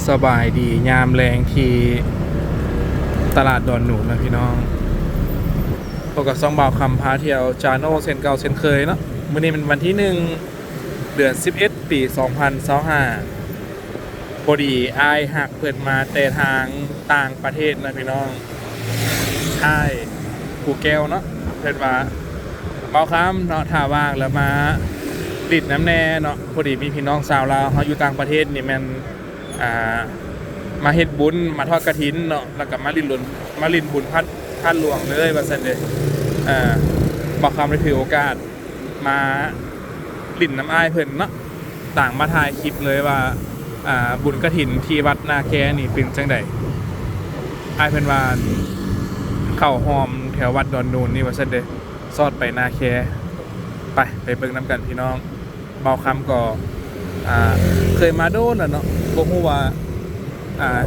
ສະບາຍດີຍາມແລງທີ່ຕະຫຼາດດອນໜູນນະພີ່ນ້ອງ. ພົບກັບຊ່ອງບ່າວຄຳພາທ່ຽວ Channel ເຊັ່ນເກົ່າເຊັ່ນເຄີຍເນາະ. ມື້ນີ້ແມ່ນວັນທີໜຶ່ງ ເດືອນສິບເອັດ ປີສອງພັນຊາວຫ້າ. ພໍດີອ້າຍຮັກເພິ່ນມາແຕ່ທາງຕ່າງປະເທດນະພີ່ນ້ອງ, ອ້າຍພູແກ້ວເນາະ. ເພິ່ນວ່າ ບ່າວຄຳເນາະ ຖ້າວ່າງແລ້ວມາຫຼິ້ນນຳແດ່ເນາະ, ພໍດີມີພີ່ນ້ອງຊາວລາວເຮົາຢູ່ຕ່າງປະເທດນີ້ແມ່ນ ອ່າ ມາເຮັດບຸນ ມາທອດກະຖິນເນາະ, ແລ້ວກໍມາຫຼິ້ນ ມາຫຼິ້ນບຸນທາດ ທາດຫຼວງເລີຍວ່າຊັ້ນເດ. ເອີ ບ່າວຄຳໄດ້ຖືໂອກາດມາຫຼິ້ນນຳອ້າຍເພິ່ນເນາະ, ຕ່າງມາຖ່າຍຄລິບເລີຍວ່າ ອ່າ ບຸນກະຖິນທີ່ວັດນາແຄນີ້ເປັນຈັ່ງໃດ. ອ້າຍເພິ່ນວ່າເຂົ້າຮ່ອມແຖວວັດດອນນູນນີ້ວ່າຊັ້ນເດ, ຊອດໄປນາແຄ. ໄປ ໄປເບິ່ງນຳກັນພີ່ນ້ອງ. ບ່າວຄຳກໍ ອ່າ ເຄີຍມາໂດນແລ້ວເນາະ, ບໍ່ຮູ້ວ່າ ອ່າ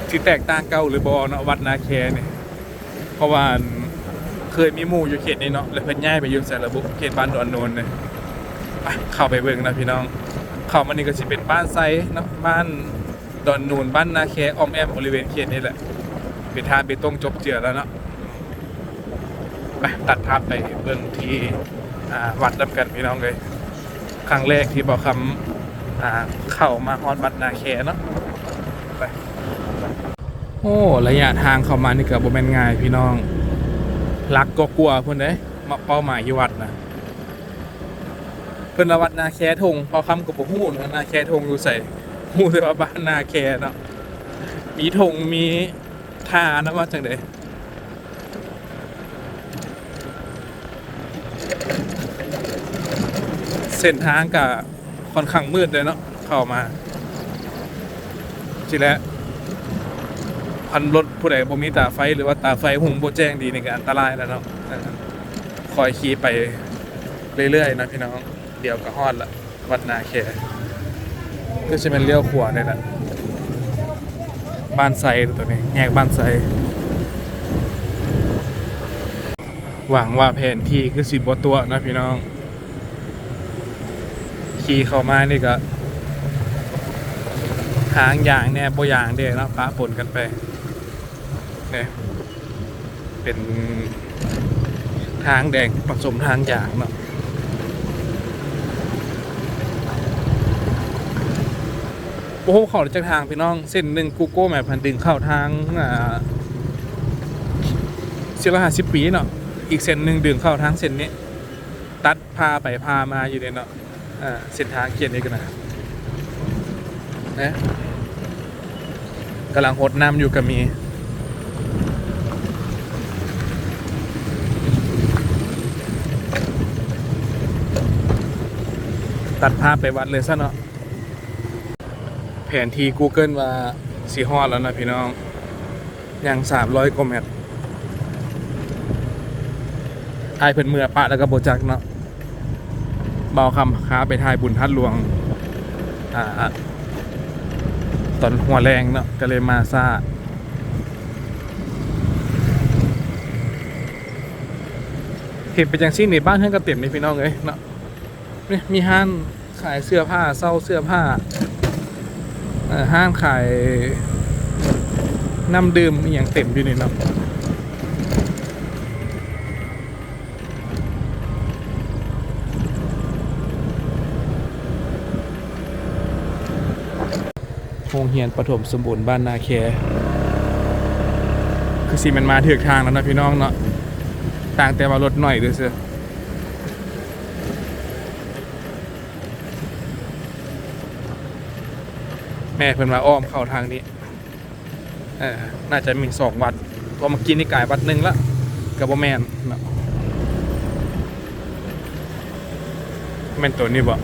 ຊິແຕກຕ່າງເກົ່າຫຼືບໍ່ເນາະ ວັດນາແຄນີ້. ເພາະວ່າ ອັນ ເຄີຍມີໝູ່ຢູ່ເຂດນີ້ເນາະ, ແລ້ວເພິ່ນຍ້າຍໄປຢູ່ໃສລະບຸ ເຂດບ້ານດອນໂນນນີ້. ໄປ ເຂົ້າໄປເບິ່ງນະພີ່ນ້ອງ. ເຂົ້າມານີ້ກໍຊິເປັນບ້ານໄຊເນາະ, ບ້ານດອນໂນນ, ບ້ານນາແຄ, ອ້ອມແອ້ມບໍລິເວນເຂດນີ້ແຫຼະ, ເປັນທາງເບຕົງຈົບເຈືອແລ້ວເນາະ. ໄປ ຕັດພາບໄປເບິ່ງທີ່ ອ່າ ວັດນຳກັນພີ່ນ້ອງເອີຍ. ຄັ້ງແລກທີ່ບ່າວຄຳ ອ່າ ເຂົ້າມາຮອດວັດນາແຄເນາະ. ໄປ ໂອ້ ໄລຍະທາງເຂົ້າມານີ້ກໍບໍ່ແມ່ນງ່າຍພີ່ນ້ອງ, ຫຼັກກວ່າໆພຸ້ນເດ້ ເປົ້າໝາຍຢູ່ວັດນະ. ເພິ່ນວ່າວັດນາແຄທົ່ງ, ບ່າວຄຳກໍບໍ່ຮູ້ນະ ນາແຄທົ່ງຢູ່ໃສ, ຮູ້ແຕ່ວ່າບ້ານນາແຄເນາະ, ມີທົ່ງ ມີ ທ່ານະວ່າຈັ່ງໃດ. ເສັ້ນທາງກະຂ້ອນຂ້າງມືດເດ້ເນາະ, ເຂົ້າມາຊີ້ແຫຼະ ຄັນລົດຜູ້ໃດບໍ່ມີຕາໄຟ ຫຼືວ່າຕາໄຟຮຸ່ງບໍ່ແຈ້ງດີນີ້ກະອັນຕະລາຍແລ້ວເນາະ. ຄ່ອຍຂີ່ໄປເລື້ອຍໆນະພີ່ນ້ອງ, ດຽວກະຮອດລະ. ວັດນາແຄ ຄືຊິແມ່ນລ້ຽວຂວານີ້ແຫຼະ, ບ້ານໄຊຕົວນີ້ ແຍກບ້ານໄຊ. ຫວັງວ່າແຜນທີ່ຄືຊິບໍ່ຕົວະເນາະພີ່ນ້ອງ. ຂີ່ເຂົ້າມານີ້ກະທາງຢາງແດ່ບໍ່ຢາງແດ່ເນາະ, ປະປົນກັນໄປ. ເປັນທາງແດງປະສົມທາງຢາງເນາະ. ໂອ້ໂຫ ເຂົ້າໄດ້ຈັກທາງພີ່ນ້ອງ, ເສັ້ນໜຶ່ງ Google Map ຫັ້ນດຶງເຂົ້າທາງ ອ່າ ສີ່ຮ້ອຍຫ້າສິບປີເນາະ, ອີກເສັ້ນໜຶ່ງດຶງເຂົ້າທາງເສັ້ນນີ້, ຕັດຜ່າໄປຜ່າມາຢູ່ເດ້ເນາະ. ອ່າ ເສັ້ນທາງຂຽນອີກນະ ນະ ກຳລັງຫົດນ້ຳຢູ່ກໍມີ. ຕັດພາບໄປວັດເລີຍຊະເນາະ. ແຜນທີ່ Google ວ່າຊິຮອດແລ້ວນະພີ່ນ້ອງ. ຍັງສາມຮ້ອຍກວ່າແມັດ. ອ້າຍເພິ່ນເມືອປະແລ້ວກໍບໍ່ຈັກເນາະ. ບ່າວຄຳພາໄປຖ່າຍບຸນທາດຫຼວງ ອ່າ ຕອນຫົວແລງເນາະ, ກໍເລີຍມາຊ້າ. ເຫັນເປັນຈັ່ງຊີ້ນີ້ ບ້ານເຮືອນກໍເຕັມເດ້ພີ່ນ້ອງເອີຍເນາະ. ນີ້ ມີຮ້ານ ຂາຍເສື້ອຜ້າ ເຊົ່າເສື້ອຜ້າ ເອີ ຮ້ານຂາຍນ້ຳດື່ມອີ່ຫຍັງເຕັມຢູ່ນີ້ເນາະ. ໂຮງຮຽນປະຖົມສົມບູນບ້ານນາແຄ ຄືຊິແມ່ນມາຖືກທາງແລ້ວເນາະພີ່ນ້ອງເນາະ, ຕ່າງແຕ່ວ່າລົດໜ້ອຍຊື່ໆ. ແມ່ເພິ່ນວ່າອ້ອມເຂົ້າທາງນີ້ ເອີ ໜ້າຈະມີສອງວັດ ເພາະເມື່ອກີ້ນີ້ກາຍວັດໜຶ່ງລະ ກໍບໍ່ແມ່ນເນາະ. ແມ່ນໂຕນີ້ບໍ່?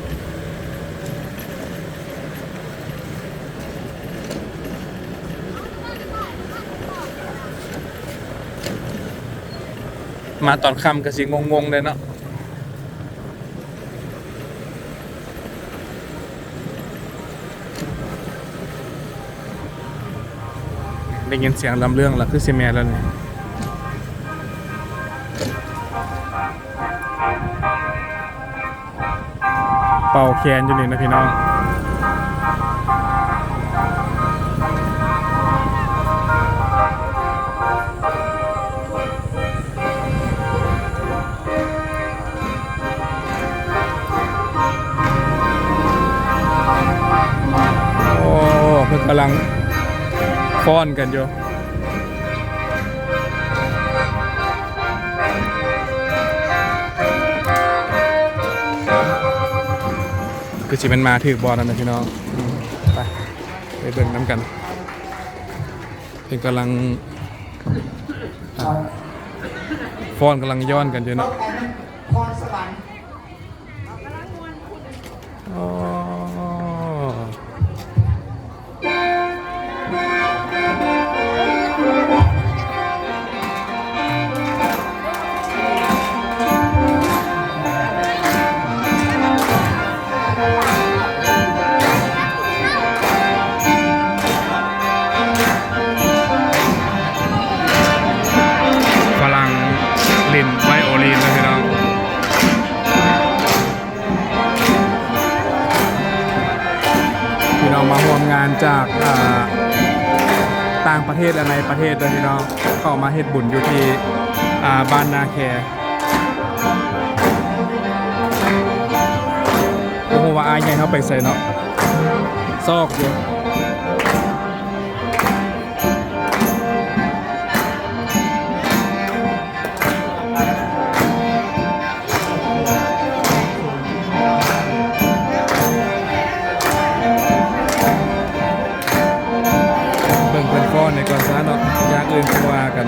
ມາຕອນຄ່ຳກໍຊິງົງໆແດ່ເນາະ. ໄດ້ຍິນສຽງລຳເລື່ອງລະ ຄືຊິແມ່ນລະນີ້. ເປົ່າແຄນຢູ່ນີ້ນະພີ່ນ້ອງ. ກຳລັງຟ້ອນກັນຢູ່ ຄືຊິແມ່ນມາຖືກບໍ່ນັ້ນນະພີ່ນ້ອງ. ໄປ ໄປເບິ່ງນຳກັນ. ເພິ່ນກຳລັງ ອ່າ ຟ້ອນກຳລັງຍ້ອນກັນຢູ່ເນາະ. ອໍ. ຝຣັ່ງຫຼິ້ນໄວໂອລິນເນາະພີ່ນ້ອງ. ພີ່ນ້ອງມາຮ່ວມງານຈາກ ອ່າ ຕ່າງປະເທດ ແລະ ໃນປະເທດເດີພີ່ນ້ອງ ເຂົ້າມາເຮັດບຸນຢູ່ທີ່ ອ່າ ບ້ານນາແຄ. ບໍ່ຮູ້ວ່າອ້າຍໃຫຍ່ເຮົາໄປໃສເນາະ ຊອກຢູ່. ເບິ່ງເພິ່ນຟ້ອນນີ້ກ່ອນຊະເນາະ ຢ່າງອື່ນຄ່ອຍວ່າກັນ.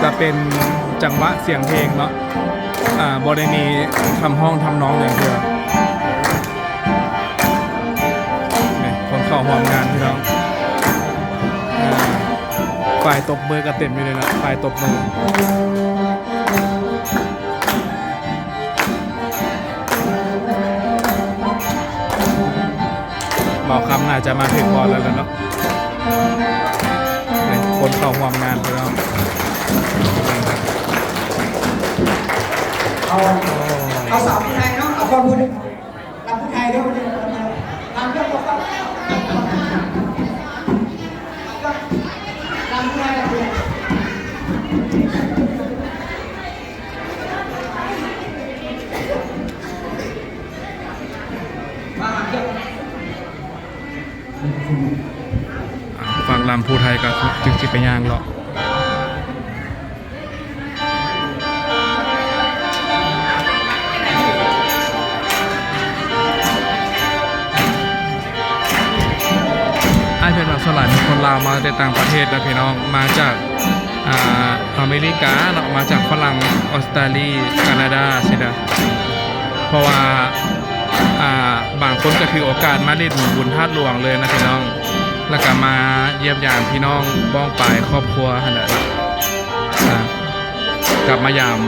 ຈະເປັນຈັງຫວະສຽງເພງເນາະ ອ່າ ບໍ່ໄດ້ມີຄຳຮ້ອງທຳນອງຫຍັງເທື່ອ. ນີ້ ຄົນເຂົ້າຮ່ວມງານພີ່ນ້ອງ ອ່າ ຝ່າຍຕົບມືກໍເຕັມຢູ່ເດເນາະ ຝ່າຍຕົບມື. ບ່າວຄຳໜ້າຈະມາຖືກບ່ອນແລ້ວລະເນາະ. ນີ້ ຄົນເຂົ້າຮ່ວມງານພີ່ນ້ອງ. ເອົາ ເອົາສາວຜູ້ໄທເນາະ ເອົາຄວາມຜູ້ ອ່າ ຟັງລຳຜູ້ໄທກໍຈຶ່ງຊິໄປຍ່າງເລາະ. ອ້າຍເພິ່ນວ່າສ່ວນຫຼາຍແມ່ນຄົນລາວມາແຕ່ຕ່າງປະເທດນະພີ່ນ້ອງ ມາຈາກ ອ່າ ອາເມລິກາເນາະ ມາຈາກຝຣັ່ງ ອອສຕາລີ ການາດາຊີ້ນະ ເພາະວ່າ ອ່າ ບາງຄົນກໍຖືໂອກາດມາຫຼິ້ນບຸນທາດຫຼວງເລີຍນະພີ່ນ້ອງ ແລ້ວກໍມາຢ້ຽມຢາມພີ່ນ້ອງບ້ອງປາຍຄອບຄົວຫັ້ນແຫຼະ ອ່າ ກັບມາຢາມ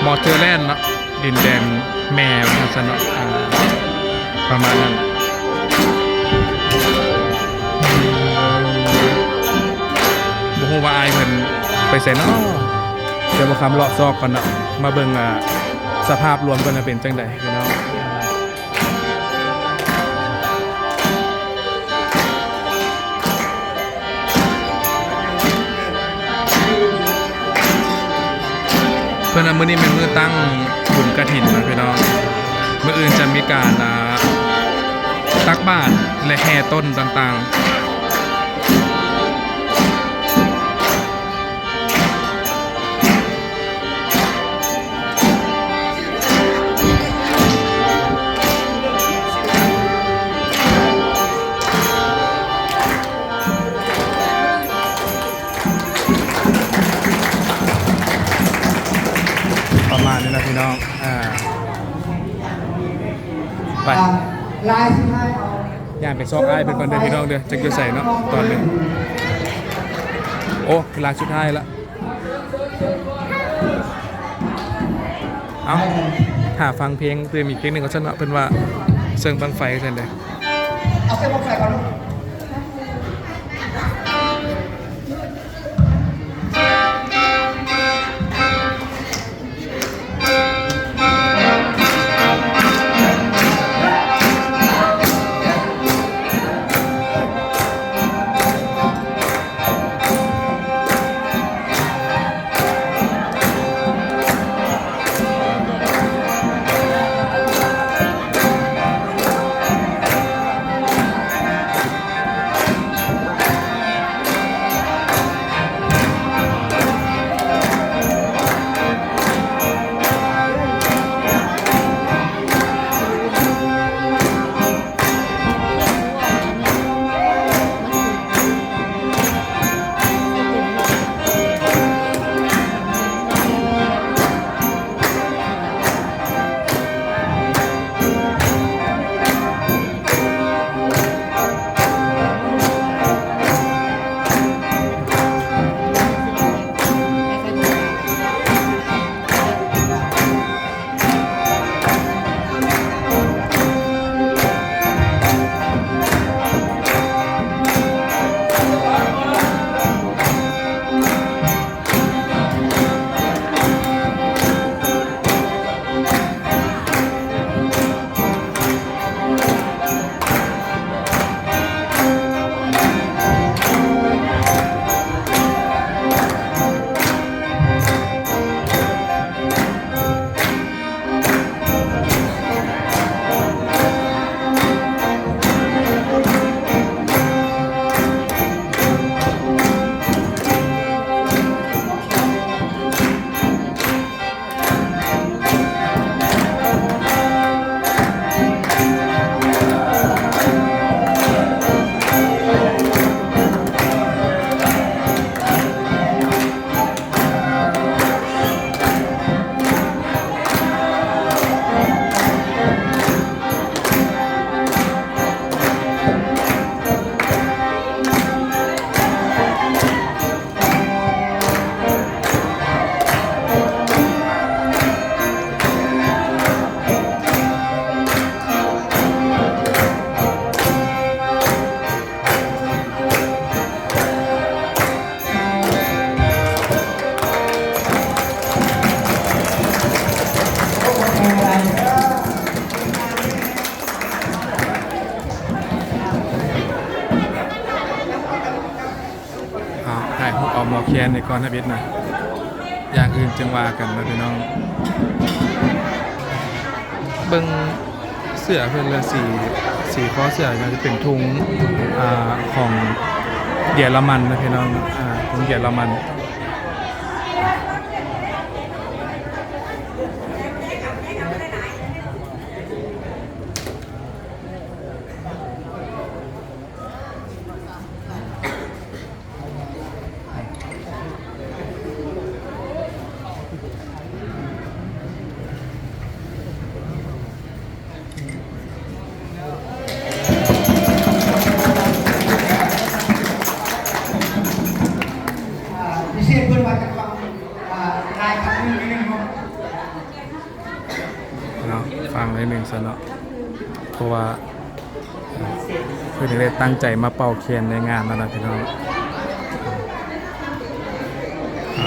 Motherland ເນາະ ດິນແດນແມ່ວ່າຊັ້ນເນາະ ອ່າ ປະມານນັ້ນ. ບໍ່ຮູ້ວ່າອ້າຍເພິ່ນໄປໃສເນາະ ດຽວບ່າວຄຳເລາະຊອກກ່ອນເນາະ ມາເບິ່ງ ອ່າ ສະພາບລວມເພິ່ນວ່າເປັນຈັ່ງໃດພີ່ນ້ອງ. ເພິ່ນວ່າມື້ນີ້ແມ່ນມື້ຕັ້ງບຸນກະຖິນນະພີ່ນ້ອງ ມື້ອື່ນຈະມີການ ອ່າ ຕັກບາດ ແລະ ແຫ່ຕົ້ນຕ່າງໆ. ປະມານນີ້ລະພີ່ນ້ອງ ອ່າ ໄປ ລາຍສຸດທ້າຍເອົາ ຍ່າງໄປຊອກອ້າຍເພິ່ນກ່ອນເດີພີ່ນ້ອງເດີ ຈັກຢູ່ໃສເນາະຕອນນີ້. ໂອ້ ລາຍສຸດທ້າຍລະ ເອົ້າ ຖ້າຟັງເພງຕື່ມອີກເພງໜຶ່ງກ່ອນຊັ້ນເນາະ ເພິ່ນວ່າເຊິ່ງບັ້ງໄຟຊັ້ນເດ້. ເອົາເຊິ່ງບັ້ງໄຟກ່ອນລູກ. ເ ອັນນີ້ກ່ອນທຳອິດນະ ຢ່າງອື່ນຈຶ່ງວ່າກັນນະພີ່ນ້ອງ. ເບິ່ງເສື້ອເພິ່ນລະ ສີ ສີຄໍເສື້ອນະ ຈະເປັນທຸງ ອ່າ ຂອງເຢຍລະມັນນະພີ່ນ້ອງ ອ່າ ທຸງເຢຍລະມັນ. ພິເສດເພິ່ນວ່າຈະຟັງ ອ່າ ລາຍຄຳນີ້ໜຶ່ງເນາະ. ເນາະ ຟັງໜ້ອຍໜຶ່ງຊະເນາະ ເພາະວ່າເພິ່ນໄດ້ຕັ້ງໃຈມາເປົ່າແຄນໃນງານນັ້ນນະພີ່ນ້ອງ. ເ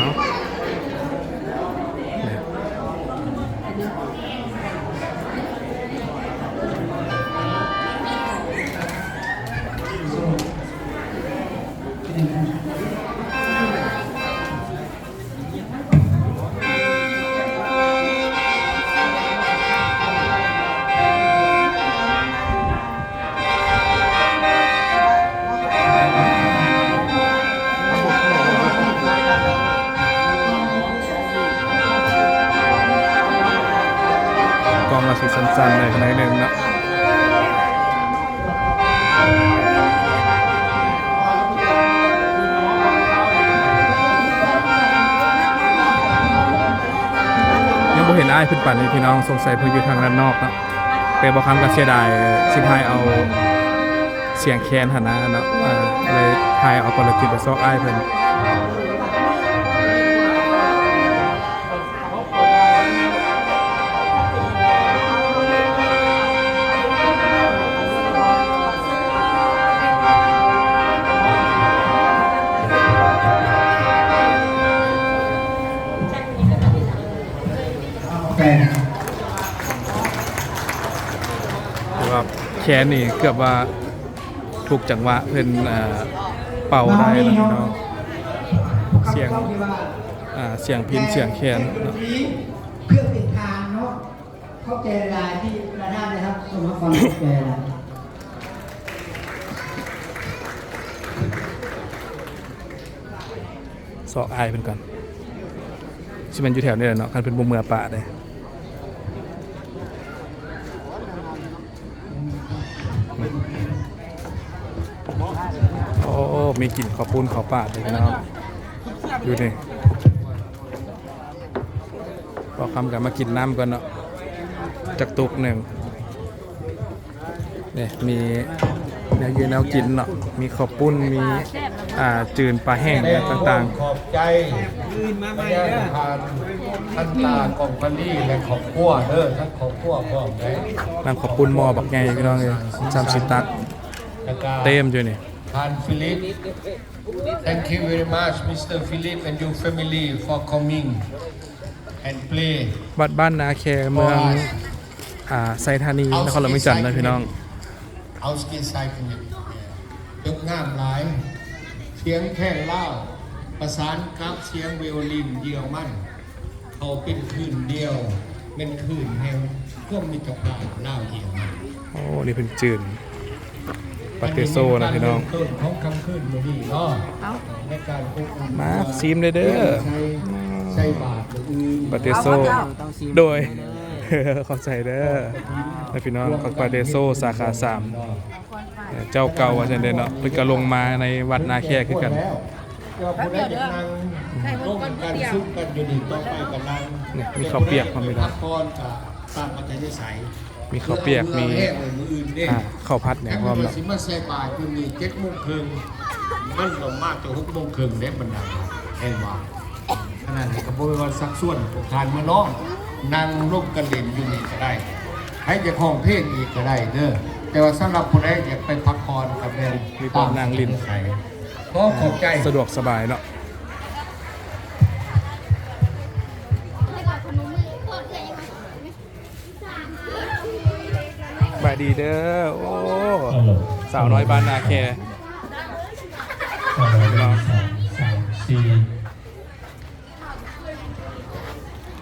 ອົາ ກ້ອງລະຊິສັ້ນໆ ໜ້ອຍໜຶ່ງເນາະ. ຍັງບໍ່ເຫັນອ້າຍເພິ່ນປານນີ້ພີ່ນ້ອງ ສົງໄສເພິ່ນຢູ່ທາງດ້ານນອກເນາະ ແຕ່ບ່າວຄຳກໍເສຍດາຍຊິຖ່າຍເອົາສຽງແຄນຫັ້ນນະເນາະ ເລີຍຖ່າຍເອົາປະລະຈິດໄປຊອກອ້າຍເພິ່ນ. ຖືວ່າແຄນນີ້ເກືອບວ່າທຸກຈັງຫວະເພິ່ນ ເອີ ເປົ່າໄດ້ແລ້ວພີ່ນ້ອງ ສຽງ ອ່າ ສຽງພິນ ສຽງແຄນເນາະ. ເພື່ອເປັນທານເນາະ ຂອບໃຈຫຼາຍທີ່ລະທ່ານໄດ້ຮັບຊົມຮັບຟັງ ຂອບໃຈຫຼາຍ. ຊອກອ້າຍເພິ່ນກ່ອນ ຊິແມ່ນຢູ່ແຖວນີ້ແຫຼະເນາະ ຄັນເພິ່ນບໍ່ເມືອປະເດ້. ໂອ້ ມີກິນເຂົ້າປຸ້ນເຂົ້າປາດເດ້ພີ່ນ້ອງ ຢູ່ນີ້. ບໍ່ຄຳກໍມາກິນນ້ຳກ່ອນເນາະ ຈັກຕຸກໜຶ່ງ. ນີ້ມີແນວຢູ່ແນວກິນເນາະ ມີເຂົ້າປຸ້ນ ມີ ອ່າ ຈືນປາແຫ້ງ ແນວຕ່າງໆ. ຂອບໃຈ ອື່ນມາໃໝ່ເດີ ທ່ານ ທ່ານຕາ ກອງພະລີ ແລະ ຄອບຄົວເດີ ທັງຄອບຄົວພ້ອມໄດ໋. ນ້ຳເຂົ້າປຸ້ນໝໍ້ບັກໃຫຍ່ພີ່ນ້ອງເອີຍ ຊ່ຳຊິຕັກ ແລ້ວກໍເຕັມຢູ່ນີ້ ທ່ານຟີລິບ. Thank you very much, Mister Philip and your family for coming and play. ວັດບ້ານນາແຄ ເມືອງ ອ່າ ໄຊທານີ ນະຄອນຫຼວງວຽງຈັນເດີພີ່ນ້ອງ. Ausgezeichnet. Ausgezeichnet. ຍົກງາມຫຼາຍ. ສຽງແຄນລາວ ປະສານກັບສຽງໄວໂອລິນເຢຍລະມັນ ເຂົ້າເປັນຄື້ນດຽວ ແມ່ນຄື້ນແຫ່ງຄວາມມິດຕະພາບລາວເຢຍລະມັນ. ໂອ້ ນີ້ເພິ່ນຈືນປາເຕໂຊນະພີ່ນ້ອງ. ເລີ່ມຕົ້ນຂອງຄ່ຳຄືນມື້ນີ້ເນາະ ເອົ້າ ໃນການອົບອຸ່ນ ມາຊີມເດີ ໃສ່ ໃສ່ບາດມື້ອື່ນ ປາເຕໂຊ. ເອົາ ໂດຍ ຂອບໃຈເດີນະພີ່ນ້ອງ ປາເຕໂຊສາຂາສາມ. ເຈົ້າເກົ່າວ່າຊັ້ນເດເນາະ ເພິ່ນກໍລົງມາໃນວັດນາແຄຄືກັນ. ແຕ່ວ່າຜູ້ໃດຢາກນັ່ງລົມກັນຊຸມກັນຢູ່ນີ້ ຕໍ່ໄປກໍນັ່ງ. ນີ້ມີເຂົ້າປຽກພ້ອມພີ່ນ້ອງ ພັກຜ່ອນກໍຕາມອັດທະຍາໄສ. ມີເຂົ້າປຽກ ມີ ອ່າ ເຂົ້າຜັດຫຍັງພ້ອມເນາະ. ຄັນວ່າຊິມາໃສ່ບາດຢູ່ນີ້ເຈັດໂມງເຄິ່ງ ມັນກໍມາແຕ່ຫົກໂມງເຄິ່ງເດ້ບັນດາ ເຫັນບໍ່? ອັນນັ້ນກໍບໍ່ແມ່ນວ່າຊັກຊວນພວກທ່ານມານອນ ນັ່ງລົມກັນຫຼິ້ນຢູ່ນີ້ກໍໄດ້ ໃຜຢາກຮ້ອງເພງອີກກໍໄດ້ເດີ ແຕ່ວ່າສຳລັບຜູ້ໃດຢາກໄປພັກຜ່ອນກໍແມ່ນ ມີບ່ອນນັ່ງຫຼິ້ນ ຂອບໃຈ ສະດວກສະບາຍເນາະ. ສະບາຍດີເດີ ໂອ້ ສາວນ້ອຍບ້ານນາແຄ ສອງ ສາມ ສີ່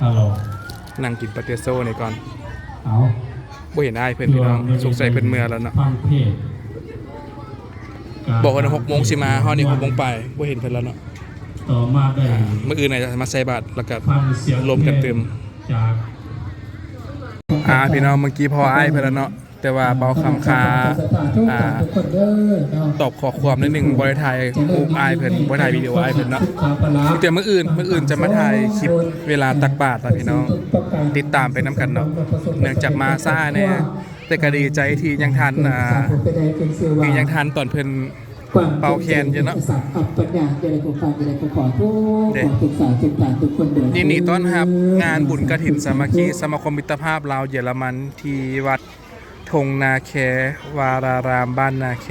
ຮັລໂຫຼ ນັ່ງກິນປາເຕໂຊນີ້ກ່ອນ. ເອົາ ບໍ່ເຫັນອ້າຍເພິ່ນພີ່ນ້ອງ, ສົງໄສເພິ່ນເມືອແລ້ວເນາະ. ບອກເພິ່ນຫົກໂມງຊິມາ, ຮອດນີ້ຫົກໂມງປາຍ, ບໍ່ເຫັນເພິ່ນແລ້ວເນາະ. ມື້ອື່ນອາດຈະມາໃສ່ບາດ ແລ້ວກໍລົມກັນຕື່ມ. ອ່າ ພີ່ນ້ອງ, ເມື່ອກີ້ພໍ້ອ້າຍເພິ່ນແລ້ວເນາະ. ແຕ່ວ່າເບົາຄຳຄາ ອ່າ ຕອບຂໍ້ຄວາມໜ້ອຍໜຶ່ງ, ບໍ່ໄດ້ຖ່າຍຮູບອ້າຍເພິ່ນ, ບໍ່ໄດ້ຖ່າຍວິດີໂອອ້າຍເພິ່ນເນາະ. ແຕ່ມື້ອື່ນ, ມື້ອື່ນຈະມາຖ່າຍຄລິບເວລາຕັກບາດນະພີ່ນ້ອງ, ຕິດຕາມໄປນຳກັນເນາະ. ເນື່ອງຈາກມາຊ້າແດ່, ແຕ່ກໍດີໃຈທີ່ຍັງທັນ, ອ່າ ທີ່ຍັງທັນຕອນເພິ່ນເປົ່າແຄນຢູ່ເນາະ. ເດ້ ຍິນດີຕ້ອນຮັບງານບຸນກະຖິນສາມັກຄີສະມາຄົມມິດຕະພາບລາວເຢຍລະມັນ ທີ່ວັດ ທົ່ງນາແຄວາລາຣາມ ບ້ານນາແຄ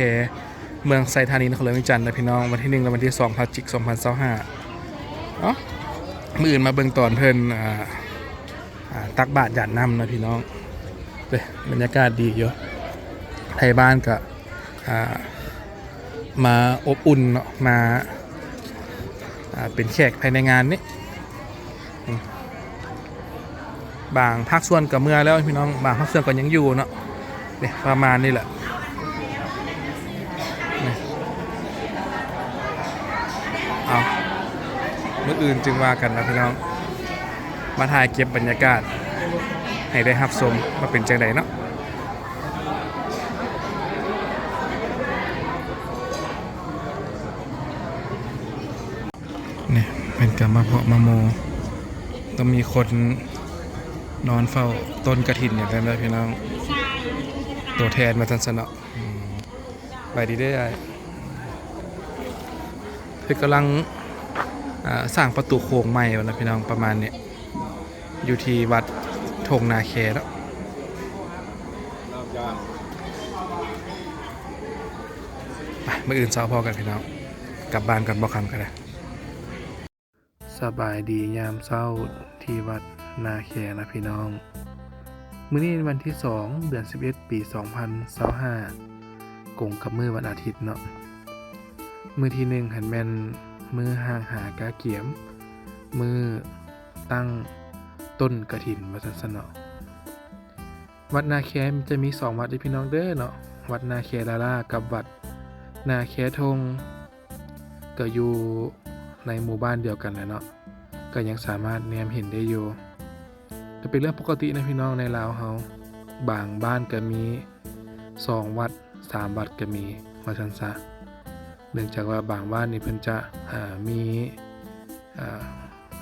ເມືອງໄຊທານີ ນະຄອນຫຼວງວຽງຈັນນະພີ່ນ້ອງ, ວັນທີໜຶ່ງ ແລະ ວັນທີສອງ ພະຈິກ ສອງພັນຊາວຫ້າເນາະ. ມື້ອື່ນມາເບິ່ງຕອນເພິ່ນ ອ່າ ອ່າ ຕັກບາດຢາດນ້ຳນະພີ່ນ້ອງ. ເດ້ ບັນຍາກາດດີຢູ່, ໄທບ້ານກະ ອ່າ ມາອົບອຸ່ນເນາະ, ມາ ອ່າ ເປັນແຂກພາຍໃນງານນີ້. ບາງພາກສ່ວນກໍເມືອແລ້ວພີ່ນ້ອງ, ບາງພາກສ່ວນກໍຍັງຢູ່ເນາະ. ນີ້ປະມານນີ້ແຫຼະ. ນີ້ ເອົາ ມື້ອື່ນຈຶ່ງວ່າກັນນະພີ່ນ້ອງ, ມາຖ່າຍເກັບບັນຍາກາດໃຫ້ໄດ້ຮັບຊົມວ່າເປັນຈັ່ງໃດເນາະ. ນີ້ເພິ່ນກໍມາເພາະມາໂມ, ຕ້ອງມີຄົນນອນເຝົ້າຕົ້ນກະຖິນຢ່າງນັ້ນແຫຼະພີ່ນ້ອງ, ຕົວແທນວ່າຊັ້ນຊະເນາະ. ອືມ ສະບາຍດີເດີອ້າຍ. ເພິ່ນກຳລັງ ອ່າ ສ້າງປະຕູໂຂງໃໝ່ວ່ານະພີ່ນ້ອງ, ປະມານນີ້. ຢູ່ທີ່ວັດທົ່ງນາແຄເນາະ. ໄປ ມື້ອື່ນເຊົ້າພໍ້ກັນພີ່ນ້ອງ, ກັບບ້ານກ່ອນ, ບໍ່ຄ່ຳກໍໄດ້. ສະບາຍດີຍາມເຊົ້າທີ່ວັດນາແຄນະພີ່ນ້ອງ. ມື້ນີ້ວັນທີສອງ ເດືອນສິບເອັດ ປີ ສອງພັນຊາວຫ້າ ກົງກັບມື້ວັນອາທິດເນາະ. ມື້ທີໜຶ່ງຫັ້ນແມ່ນມື້ຮ້າງຫາກະກຽມ, ມື້ ຕັ້ງຕົ້ນກະຖິນວ່າຊັ້ນຊະເນາະ. ວັດນາແຄຈະມີສອງວັດເດີພີ່ນ້ອງເດີເນາະ, ວັດນາແຄລາລາກັບວັດນາແຄທົ່ງ, ກໍຢູ່ໃນໝູ່ບ້ານດຽວກັນແຫຼະເນາະ, ກໍຍັງສາມາດແນມເຫັນໄດ້ຢູ່. ກໍເປັນເລື່ອງປົກກະຕິນະພີ່ນ້ອງ, ໃນລາວເຮົາບາງບ້ານກໍມີສອງວັດ ສາມວັດກໍມີວ່າຊັ້ນຊະ. ເນື່ອງຈາກວ່າບາງບ້ານນີ້ເພິ່ນຈະ ອ່າ ມີ ອ່າ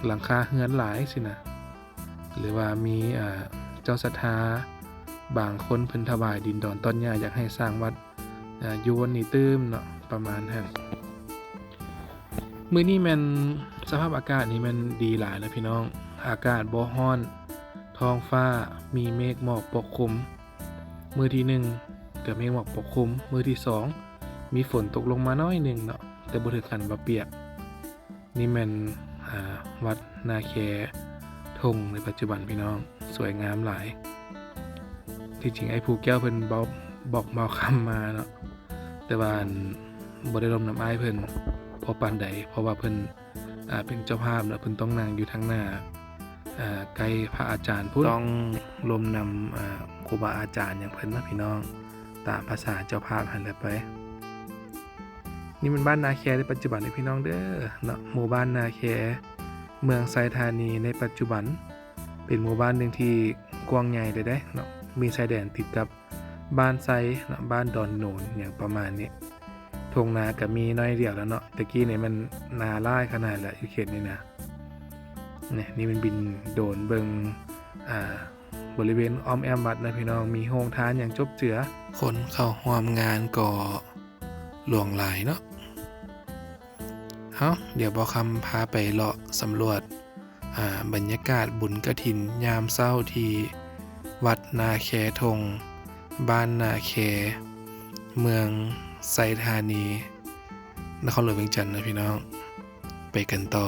ຫຼັງຄາເຮືອນຫຼາຍຊີ້ນະ ຫຼືວ່າມີ ອ່າ ເຈົ້າສັດທາບາງຄົນເພິ່ນຖວາຍດິນດອນຕອນຫຍ້າ ຢາກໃຫ້ສ້າງວັດ ອ່າ ຢູ່ບ່ອນນີ້ຕື່ມເນາະ ປະມານຫັ້ນ. ມື້ນີ້ແມ່ນສະພາບອາກາດນີ້ແມ່ນດີຫຼາຍລະພີ່ນ້ອງ, ອາກາດບໍ່ຮ້ອນ, ທ້ອງຟ້າມີເມກໝອກປົກຄຸມ. ມື້ທີໜຶ່ງກໍເມກໝອກປົກຄຸມ, ມື້ທີສອງມີຝົນຕົກລົງມາໜ້ອຍໜຶ່ງເນາະ ແຕ່ບໍ່ເຖິງຂັ້ນວ່າປຽກ. ນີ້ແມ່ນ ອ່າ ວັດນາແຄທົ່ງໃນປັດຈຸບັນພີ່ນ້ອງ, ສວຍງາມຫຼາຍ. ທີ່ຈິງອ້າຍພູແກ້ວເພິ່ນບອກ ບອກເບົາຄຳມາເນາະ, ແຕ່ວ່າ ອັນ ບໍ່ໄດ້ລົມນຳອ້າຍເພິ່ນພໍປານໃດ ເພາະວ່າເພິ່ນ ອ່າ ເປັນເຈົ້າພາບເນາະ, ເພິ່ນຕ້ອງນັ່ງຢູ່ທາງໜ້າ ອ່າ ໃກ້ພະອາຈານພຸ້ນ, ຕ້ອງລົມນຳ ອ່າ ຄູບາອາຈານຫຍັງເພິ່ນເນາະພີ່ນ້ອງ, ຕາມພາສາເຈົ້າພາບຫັ້ນແຫຼະໄປ. ນີ້ແມ່ນບ້ານນາແຄໃນປັດຈຸບັນເດີພີ່ນ້ອງເດີເນາະ, ໝູ່ບ້ານນາແຄ ເມືອງໄຊທານີໃນປັດຈຸບັນ ເປັນໝູ່ບ້ານໜຶ່ງທີ່ກວ້າງໃຫຍ່ເລີຍເດ້ເນາະ, ມີຊາຍແດນຕິດກັບ ບ້ານໄຊເນາະ, ບ້ານດອນໂນນ ຫຍັງປະມານນີ້. ທົ່ງນາກໍມີໜ້ອຍດຽວແລ້ວເນາະ, ແຕ່ກີ້ນີ້ມັນນາຫຼາຍຂະໜາດແລ້ວ ຢູ່ເຂດນີ້ນະ. ນີ້ ນີ້ມັນບິນໂດຣນເບິ່ງ ອ່າ ບໍລິເວນອ້ອມແອ້ມວັດນະພີ່ນ້ອງ, ມີໂຮງທານຫຍັງຈົບເຈືອ, ຄົນເຂົ້າຮ່ວມງານກໍຫຼວງຫຼາຍເນາະ. ເອົາ ດຽວບ່າວຄຳພາໄປເລາະສຳຫຼວດ ອ່າ ບັນຍາກາດບຸນກະຖິນຍາມເຊົ້າທີ່ວັດນາແຄທົ່ງ, ບ້ານນາແຄ, ເມືອງໄຊທານີ, ນະຄອນຫຼວງວຽງຈັນນະພີ່ນ້ອງ. ໄປກັນຕໍ່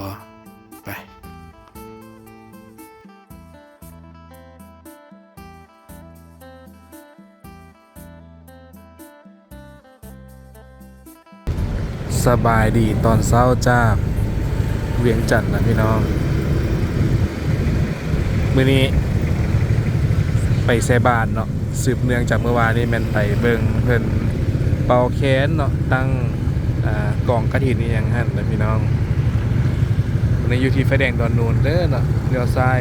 ໄປ. ສະບາຍດີຕອນເຊົ້າຈາກວຽງຈັນນະພີ່ນ້ອງ. ມື້ນີ້ໄປໃສ່ບາດເນາະ ສືບເນື່ອງຈາກມື້ວານນີ້ແມ່ນໄປເບິ່ງເພິ່ນເປົ່າແຄນເນາະ ຕັ້ງ ອ່າ ກອງກະຖິນອີ່ຫຍັງຫັ້ນນະພີ່ນ້ອງ. ອັນນີ້ຢູ່ທີ່ໄຟແດງດອນໂນນເດີເນາະ ລ້ຽວຊ້າຍ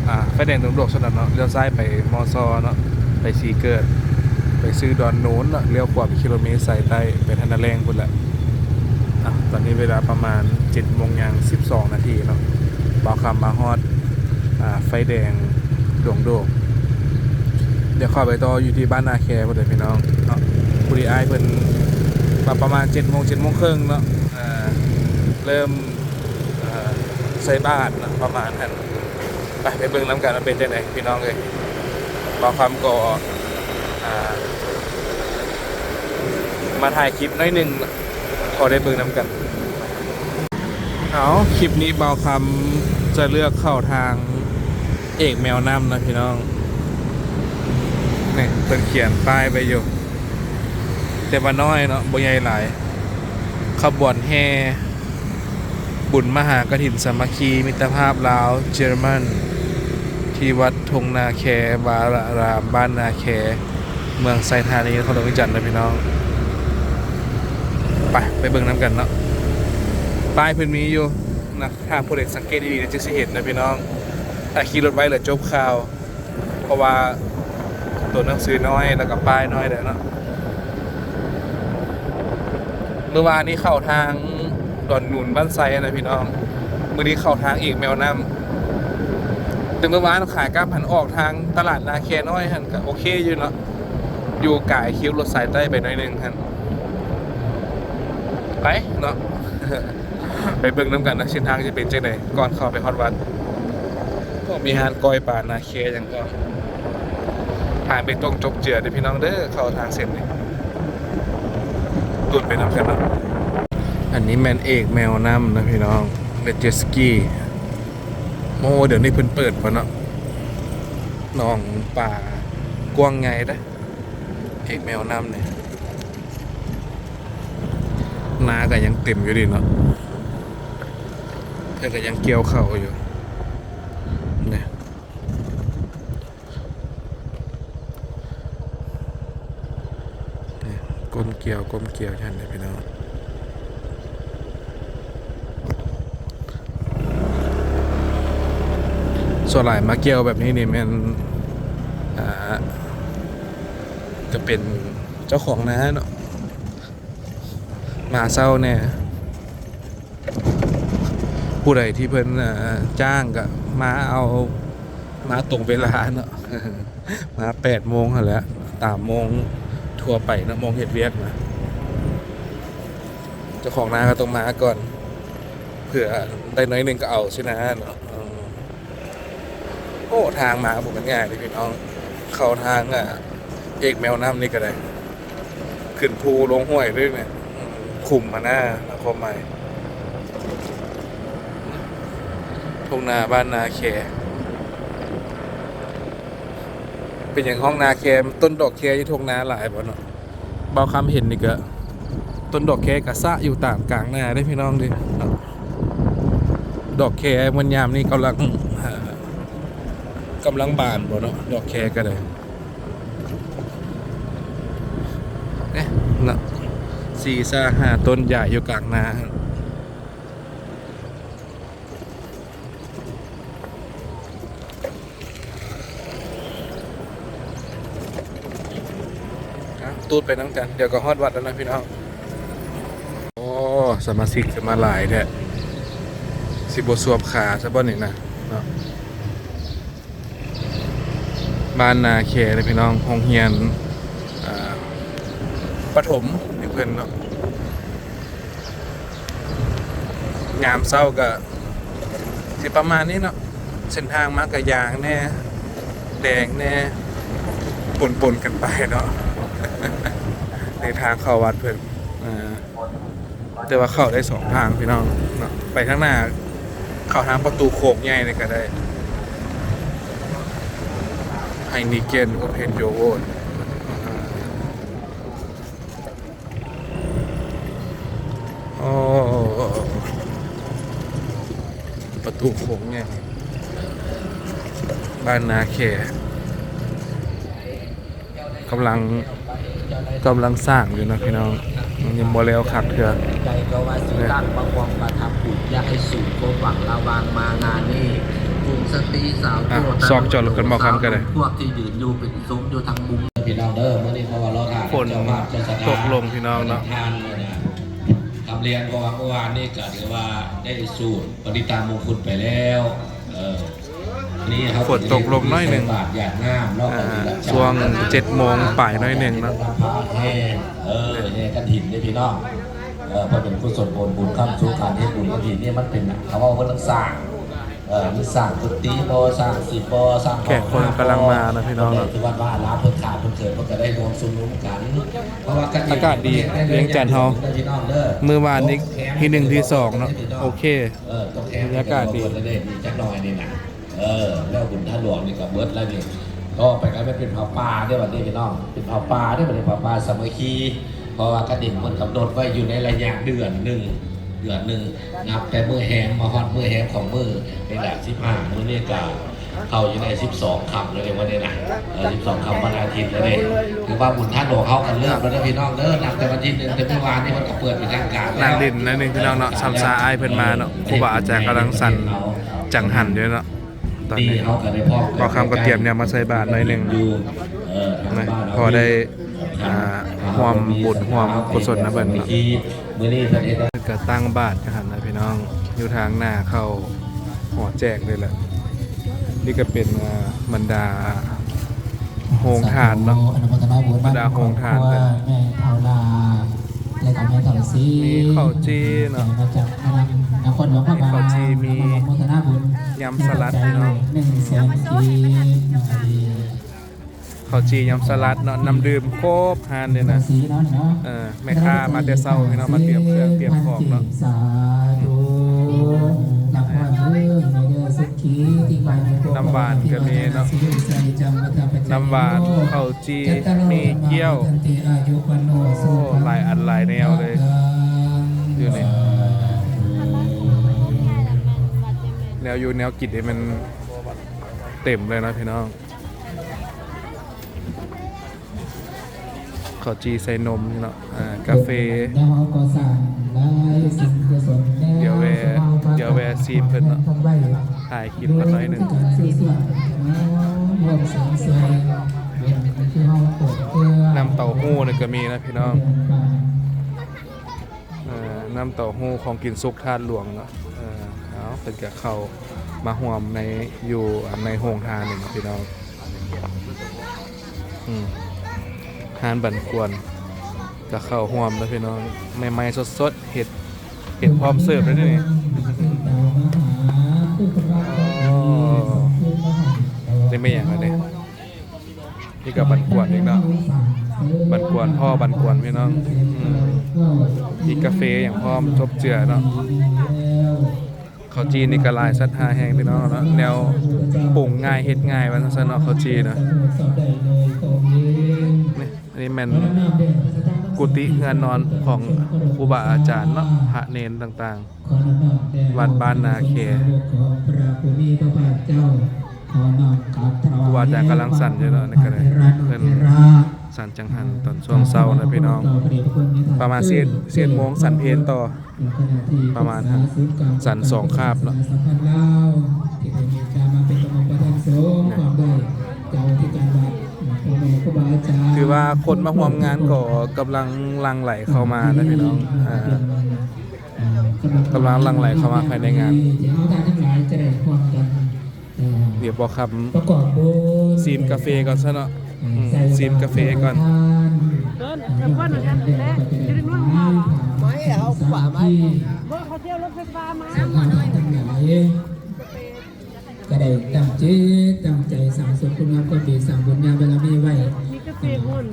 ອ່າ ໄຟແດງດອນດວກຊັ້ນນະເນາະ ລ້ຽວຊ້າຍໄປ ມຊ ເນາະ ໄປສີເກີດ ໄປຊື່ດອນໂນນເນາະ ລ້ຽວຂວາໄປຄິໂລເມດສາຍໃຕ້ ໄປທ່ານາແລ້ງພຸ້ນແຫຼະ. ອ່ະ ຕອນນີ້ເວລາປະມານເຈັດໂມງຍ່າງສິບສອງນາທີເນາະ ບ່າວຄຳມາຮອດ ອ່າ ໄຟແດງດອນໂດກ ດຽວເຂົ້າໄປຕໍ່ຢູ່ທີ່ບ້ານນາແຄພຸ້ນເດີພີ່ນ້ອງເນາະ. ພໍດີອ້າຍເພິ່ນວ່າປະມານເຈັດໂມງ ເຈັດໂມງເຄິ່ງເນາະ ອ່າ ເລີ່ມ ອ່າ ໃສ່ບາດເນາະ ປະມານຫັ້ນ. ໄປ ໄປເບິ່ງນຳກັນວ່າເປັນຈັ່ງໃດພີ່ນ້ອງເອີຍ. ບ່າວຄຳກໍ ອ່າ ມາຖ່າຍຄລິບໜ້ອຍໜຶ່ງ ພໍໄດ້ເບິ່ງນຳກັນ. ເອົາ ຄລິບນີ້ບ່າວຄຳຈະເລືອກເຂົ້າທາງເອກແມວນ້ຳນະພີ່ນ້ອງ. ນີ້ເພິ່ນຂຽນປ້າຍໄວ້ຢູ່ ແຕ່ວ່ານ້ອຍເນາະ ບໍ່ໃຫຍ່ຫຼາຍ. ຂະບວນແຫ່ ບຸນມະຫາກະຖິນສາມັກຄີມິດຕະພາບລາວ-ເຢຍລະມັນ ທີ່ວັດທົ່ງນາແຄວາລະອາຣາມ ບ້ານນາແຄ ເມືອງໄຊທານີ ນະຄອນຫຼວງວຽງຈັນເດີພີ່ນ້ອງ. ໄປ ໄປເບິ່ງນຳກັນເນາະ. ປ້າຍເພິ່ນມີຢູ່ນະ ຖ້າຜູ້ໃດສັງເກດດີໆ ຈະຊິເຫັນນະພີ່ນ້ອງ. ຖ້າຂີ່ລົດໄວແລ້ວຈົບຂ່າວ. ເພາະວ່າໂຕໜັງສືນ້ອຍ ແລ້ວກໍປ້າຍນ້ອຍແຫຼະເນາະ. ມື້ວານນີ້ເຂົ້າທາງດອນໜູນບ້ານໄຊນະພີ່ນ້ອງ, ມື້ນີ້ເຂົ້າທາງເອກແມວນ້ຳ. ແຕ່ມື້ວານຂາກັບຫັ້ນອອກທາງຕະຫຼາດນາແຄນ້ອຍຫັ້ນ ກໍໂອເຄຢູ່ເນາະ, ຢູ່ກາຍຄິວລົດສາຍໃຕ້ໄປໜ້ອຍໜຶ່ງຫັ້ນ. ໄປເນາະ. ໄປເບິ່ງນຳກັນນະ ເສັ້ນທາງຈະເປັນຈັ່ງໃດ ກ່ອນເຂົ້າໄປຮອດວັດ. ໂອ້ ມີຮ້ານກ້ອຍປານາແຄຫຍັງກໍ ຫາໄປຕົງຈົກເຈືອເດີພີ່ນ້ອງເດີ ເຂົ້າທາງເສັ້ນນີ້. ລຸ້ນໄປນຳກັນເນາະ. ອັນນີ້ແມ່ນເອກແມວນ້ຳນະພີ່ນ້ອງ ເປັນເຈັດສະກີ. ໂອ້ ດຽວນີ້ເພິ່ນເປີດບໍ່ເນາະ. ໜອງປາກວ້າງໃຫຍ່ເດ້ ເອກແມວນ້ຳນີ້. ນາກໍຍັງເຕັມຢູ່ເດເນາະ, ເພິ່ນກໍຍັງກ່ຽວເຂົ້າຢູ່ນີ້. ນີ້ ກົ້ມກ່ຽວ ກົ້ມກ່ຽວຢູ່ຫັ້ນແຫຼະພີ່ນ້ອງ. ສ່ວນຫຼາຍມາກ່ຽວແບບນີ້ນີ້ແມ່ນ ອ່າ ກໍເປັນເຈົ້າຂອງນາເນາະ, ມາເຊົ້າແດ່. ຜູ້ໃດທີ່ເພິ່ນ ເອີ ຈ້າງກໍມາເອົາ ມາຕົງເວລາເນາະ, ມາແປດໂມງຫັ້ນແຫຼະ ຕາມໂມງທົ່ວໄປເນາະ, ໂມງເຮັດວຽກນະ. ເຈົ້າຂອງນາກໍຕ້ອງມາກ່ອນ ເພື່ອໄດ້ໜ້ອຍໜຶ່ງກໍເອົາຊີ້ນະເນາະ. ເອີ ໂອ້ ທາງມາກໍບໍ່ແມ່ນງ່າຍເດ້ພີ່ນ້ອງ, ເຂົ້າທາງ ອ່າ ເອກແມວນ້ຳນີ້ກໍໄດ້ ຂຶ້ນພູລົງຫ້ວຍເດ້ນີ້, ຂຸມຫັ້ນນະ ຄວາມໝາຍ. ທົ່ງນາບ້ານນາແຄ. ເປັນຫຍັງຮ້ອງນາແຄ? ຕົ້ນດອກແຄຢູ່ທົ່ງນາຫຼາຍບໍ່ເນາະ? ບ່າວຄຳເຫັນນີ້ກະ ຕົ້ນດອກແຄກະສະຢູ່ຕາມກາງນາເດ້ພີ່ນ້ອງເດ້. ດອກແຄມັນຍາມນີ້ກຳລັງ ກຳລັງບານບໍ່ເນາະ ດອກແຄກະໄດ້. ເນາະ ສີ່ສາມຫ້າຕົ້ນໃຫຍ່ຢູ່ກາງນາ. ອ່ະ ຕູດໄປນຳກັນ ດຽວກໍຮອດວັດແລ້ວນະພີ່ນ້ອງ. ໂອ້ ສະມາຊິກຂຶ້ນມາຫຼາຍແທ້ ຊິບໍ່ສວບຂາຊະບໍ່ນີ້ນະເນາະ. ບ້ານນາແຄເດ້ພີ່ນ້ອງ, ໂຮງຮຽນ ອ່າ ປະຖົມໃຫ້ເພິ່ນເນາະ. ຍາມເຊົ້າກໍຊິປະມານນີ້ເນາະ, ເສັ້ນທາງມາກໍຢາງແດ່ ແດງແດ່ ປົນໆກັນໄປເນາະ ໃນທາງເຂົ້າວັດເພິ່ນ. ອ່າ ແຕ່ວ່າເຂົ້າໄດ້ສອງທາງພີ່ນ້ອງເນາະ, ໄປທາງໜ້າ ເຂົ້າທາງປະຕູໂຂງໃຫຍ່ນີ້ກໍໄດ້. Heineken Open Your World. ໂອ້ ປະຕູໂຂງໃຫຍ່. ບ້ານນາແຂ ກຳລັງ ກຳລັງສ້າງຢູ່ເນາະພີ່ນ້ອງ ຍັງບໍ່ແລ້ວຄັກເທື່ອ. ໃຈກໍວ່າຊິຕັ້ງມາຮ່ວມກະທຳບຸນ ຢ່າໃຫ້ສູນຄວາມຫວັງລະຫວ່າງມາງານນີ້. ກຸ່ມສະຕີສາວ ອ່ະ ໂກຕະ ຊອກຈອດລົດກັນບໍ່ຄັນກໍໄດ້ ພວກທີ່ຢືນຢູ່ເປັນ ຊົມຢູ່ທາງມຸມ ພີ່ນ້ອງເດີ. ມື້ນີ້ເພາະວ່າລໍຖ້າ ຝົນ ເຈົ້າພາບເຈົ້າສະຖານ ຕົກລົງພີ່ນ້ອງເນາະ ປະທານມື້ນະ ຄຳລຽນ ເພາະວ່າເມື່ອວານນີ້ກໍຖືວ່າໄດ້ສູດປະລິດຕາມຸງຄຸນໄປແລ້ວ. ເອີ ນີ້ເຮົາ ຝົນຕົກລົງໜ້ອຍໜຶ່ງ ໃສ່ບາດຢາດນ້ຳເນາະ ອ່າ ກໍຖືວ່າ ຊ່ວງເຈັດໂມງປາຍໜ້ອຍໜຶ່ງເນາະ ເອີ ແຫ່ກະຖິນເດ້ພີ່ນ້ອງ. ເອີ ເພື່ອເປັນກຸສົນຜົນບຸນຄ້ຳຊູ ການເຮັດບຸນກະຖິນນີ້ມັນເປັນ ເຂົາເວົ້າເພິ່ນຕ້ອງສ້າງ ເອີ ມີສ້າງກຸຕິບໍ່ ສ້າງສິບບໍ່ ສ້າງ ແຂກຄົນກຳລັງມານະພີ່ນ້ອງເນາະ ທີ່ວັດວາອາລາມເພິ່ນຂາດເພິ່ນເກີດ ເພິ່ນກໍໄດ້ຮວມຊຸມນຸມກັນ. ເພາະວ່າອາກາດດີ ວຽງຈັນເຮົາ ມື້ວານນີ້ທີໜຶ່ງທີສອງເນາະ ໂອເຄ ເອີ ບັນຍາກາດດີ ຈັກໜ້ອຍນີ້ນະ. ເອີ ແລ້ວບຸນທາດຫຼວງນີ້ກໍເບິດແລ້ວນີ້ ຕໍ່ໄປກໍແມ່ນເປັນຜ້າປ່າເດ້ບັດນີ້ພີ່ນ້ອງ ເປັນຜ້າປ່າເດ້ບັດນີ້ ຜ້າປ່າສາມັກຄີ. ເພາະວ່າກະດິນເພິ່ນກຳນົດໄວ້ຢູ່ໃນໄລຍະເດືອນໜຶ່ງ ເດືອນໜຶ່ງ ນັບແຕ່ມື້ແຮມມາຮອດມື້ແຮມຂອງມື້ນີ້ລະ ສິບຫ້າ ມື້ນີ້ກະເຂົ້າຢູ່ໃນສິບສອງຄ່ຳແລ້ວເດ້ມື້ນີ້ນະ ເອີ ສິບສອງຄ່ຳວັນອາທິດແລ້ວເດ້. ຖືວ່າບຸນທາດຫຼວງເຮົາກໍເລີ່ມແລ້ວເດີພີ່ນ້ອງເດີ ນັບແຕ່ວັນທີໜຶ່ງ ແຕ່ມື້ວານນີ້ເພິ່ນກໍເປີດເປັນທາງການແລ້ວ. ນັ່ງຫຼິ້ນໜ້ອຍໜຶ່ງພີ່ນ້ອງເນາະ ຊຳຊາອ້າຍເພິ່ນມາເນາະ ຄູບາອາຈານກຳລັງສັນຈັງຫັນຢູ່ເນາະ ຕອນນີ້ ບ່າວຄຳກໍຕຽມແນວມາໃສ່ບາດໜ້ອຍໜຶ່ງ ເອີ ນະ ພໍໄດ້ ອ່າ ຮ່ວມບຸນຮ່ວມກຸສົນນຳເພິ່ນເນາະ. ມື້ນີ້ເພິ່ນເຮັດ ເພິ່ນກໍຕັ້ງບາດຫັ້ນນະພີ່ນ້ອງ ຢູ່ທາງໜ້າເຂົ້າຫໍແຈກນີ້ແຫຼະ. ນີ້ກໍເປັນ ອ່າ ບັນດາໂຮງທານເນາະ ບັນດາໂຮງທານເພິ່ນ ແມ່ເຖົ້າຫຼ້າ ແລະກໍແມ່ເຖົ້າສີ ມີເຂົ້າຈີ່ເນາະ ມາຈາກນະຄອນຫຼວງພະບາງ ມີເຂົ້າຈີ່ ມີຍຳສະຫຼັດເນາະ ໜຶ່ງແສນກີບ ເຂົ້າຈີ່ຍຳສະຫຼັດເນາະ ນ້ຳດື່ມຄົບຮ້ານເລີຍນະ. ເອີ ແມ່ຄ້າມາແຕ່ເຊົ້າເນາະ ມາຕຽມເຄື່ອງຕຽມຂອງເນາະ. ສາທຸ ນັບຮອດເດີ ແມ່ເດີ ສຸຂີ ທີ່ໄວໃນຕົວ ນ້ຳຫວານກໍມີເນາະ ນ້ຳຫວານ ເຂົ້າຈີ່ ໝີ່ກ້ຽວ ໂອ້ ຫຼາຍອັນຫຼາຍແນວເລີຍຢູ່ນີ້ ແນວຢູ່ແນວກິນນີ້ມັນເຕັມເລີຍເນາະພີ່ນ້ອງ. ເຂົ້າຈີ່ໃສ່ນົມເນາະ ອ່າ ກາເຟ ແລ້ວເຮົາກໍສ້າງຫຼາຍສິ່ງກຸສົນແລ້ວ ດຽວແວ່ ດຽວແວ່ຊີມເພິ່ນເນາະ ຖ່າຍຄລິບກັນໜ້ອຍໜຶ່ງ. ການຊື້ສ່ວນເນາະ ຮ່ວມສາມສ່ວນ ເປັນຄືເຮົາເປີດເພື່ອ ນ້ຳເຕົ້າຫູ້ນີ້ກໍມີນະພີ່ນ້ອງ. ເອີ ນ້ຳເຕົ້າຫູ້ ຂອງກິນສຸກທາດຫຼວງເນາະ. ເອີ ເອົາ ເພິ່ນກະເຂົ້າມາຮ່ວມໃນ ຢູ່ ໃນໂຮງທານນີ້ເນາະພີ່ນ້ອງ. ອືມ ຮ້ານບັນກວນກະເຂົ້າຮ່ວມເນາະພີ່ນ້ອງ ໃໝ່ໆສົດໆ ເຮັດ ເຮັດພ້ອມເສີບເລີຍເດ້ນີ້. ອໍ ນີ້ແມ່ນຫຍັງລະນີ້? ນີ້ກໍບັນກວນອີກເນາະ ບັນກວນ ຫໍ່ບັນກວນພີ່ນ້ອງ. ອືມ ມີກາເຟຫຍັງພ້ອມ ຈົບເຈືອເນາະ. ເຂົ້າຈີ່ນີ້ກໍຫຼາຍສັດຫຼາຍແຫ່ງພີ່ນ້ອງເນາະ ແນວປຸງງ່າຍເຮັດງ່າຍວ່າຊັ້ນເນາະ ເຂົ້າຈີ່ນະ. ນີ້ ອັນນີ້ແມ່ນກຸຕິເຮືອນນອນຂອງຄູບາອາຈານເນາະ ພະເນນຕ່າງໆ ວັດບ້ານນາແຄ. ຄູບາອາຈານກຳລັງສັນຢູ່ເນາະ ນີ້ກໍໄດ້ ເພິ່ນສັນຈັງຫັນຕອນຊ່ວງເຊົ້ານະພີ່ນ້ອງ ປະມານສິບເອັດ ສິບເອັດໂມງສັນເພນຕໍ່ ປະມານຫັ້ນ ສັນສອງຄາບເນາະ. ຖືວ່າຄົນມາຮ່ວມງານກໍກຳລັງຫຼັ່ງໄຫຼເຂົ້າມານະພີ່ນ້ອງ ອ່າ ກຳລັງຫຼັ່ງໄຫຼເຂົ້າມາພາຍໃນງານ. ດຽວບ່າວຄຳຊີມກາເຟກ່ອນຊະເນາະ ອືມ ຊີມກາເຟກ່ອນ. ເອີ ເດີນ ເດີນກ່ອນ ເດີນກ່ອນ ບໍ່ໃຫ້ເອົາຂວາມາ ບໍ່ ເຂົາຊິເອົາລົດໄຟຟ້າມາ. ກໍໄດ້ຕັ້ງຈິດຕັ້ງໃຈສ້າງສົມຄຸນງາມຄວາມດີ ສ້າງບຸນຍາບາລະມີໄວ້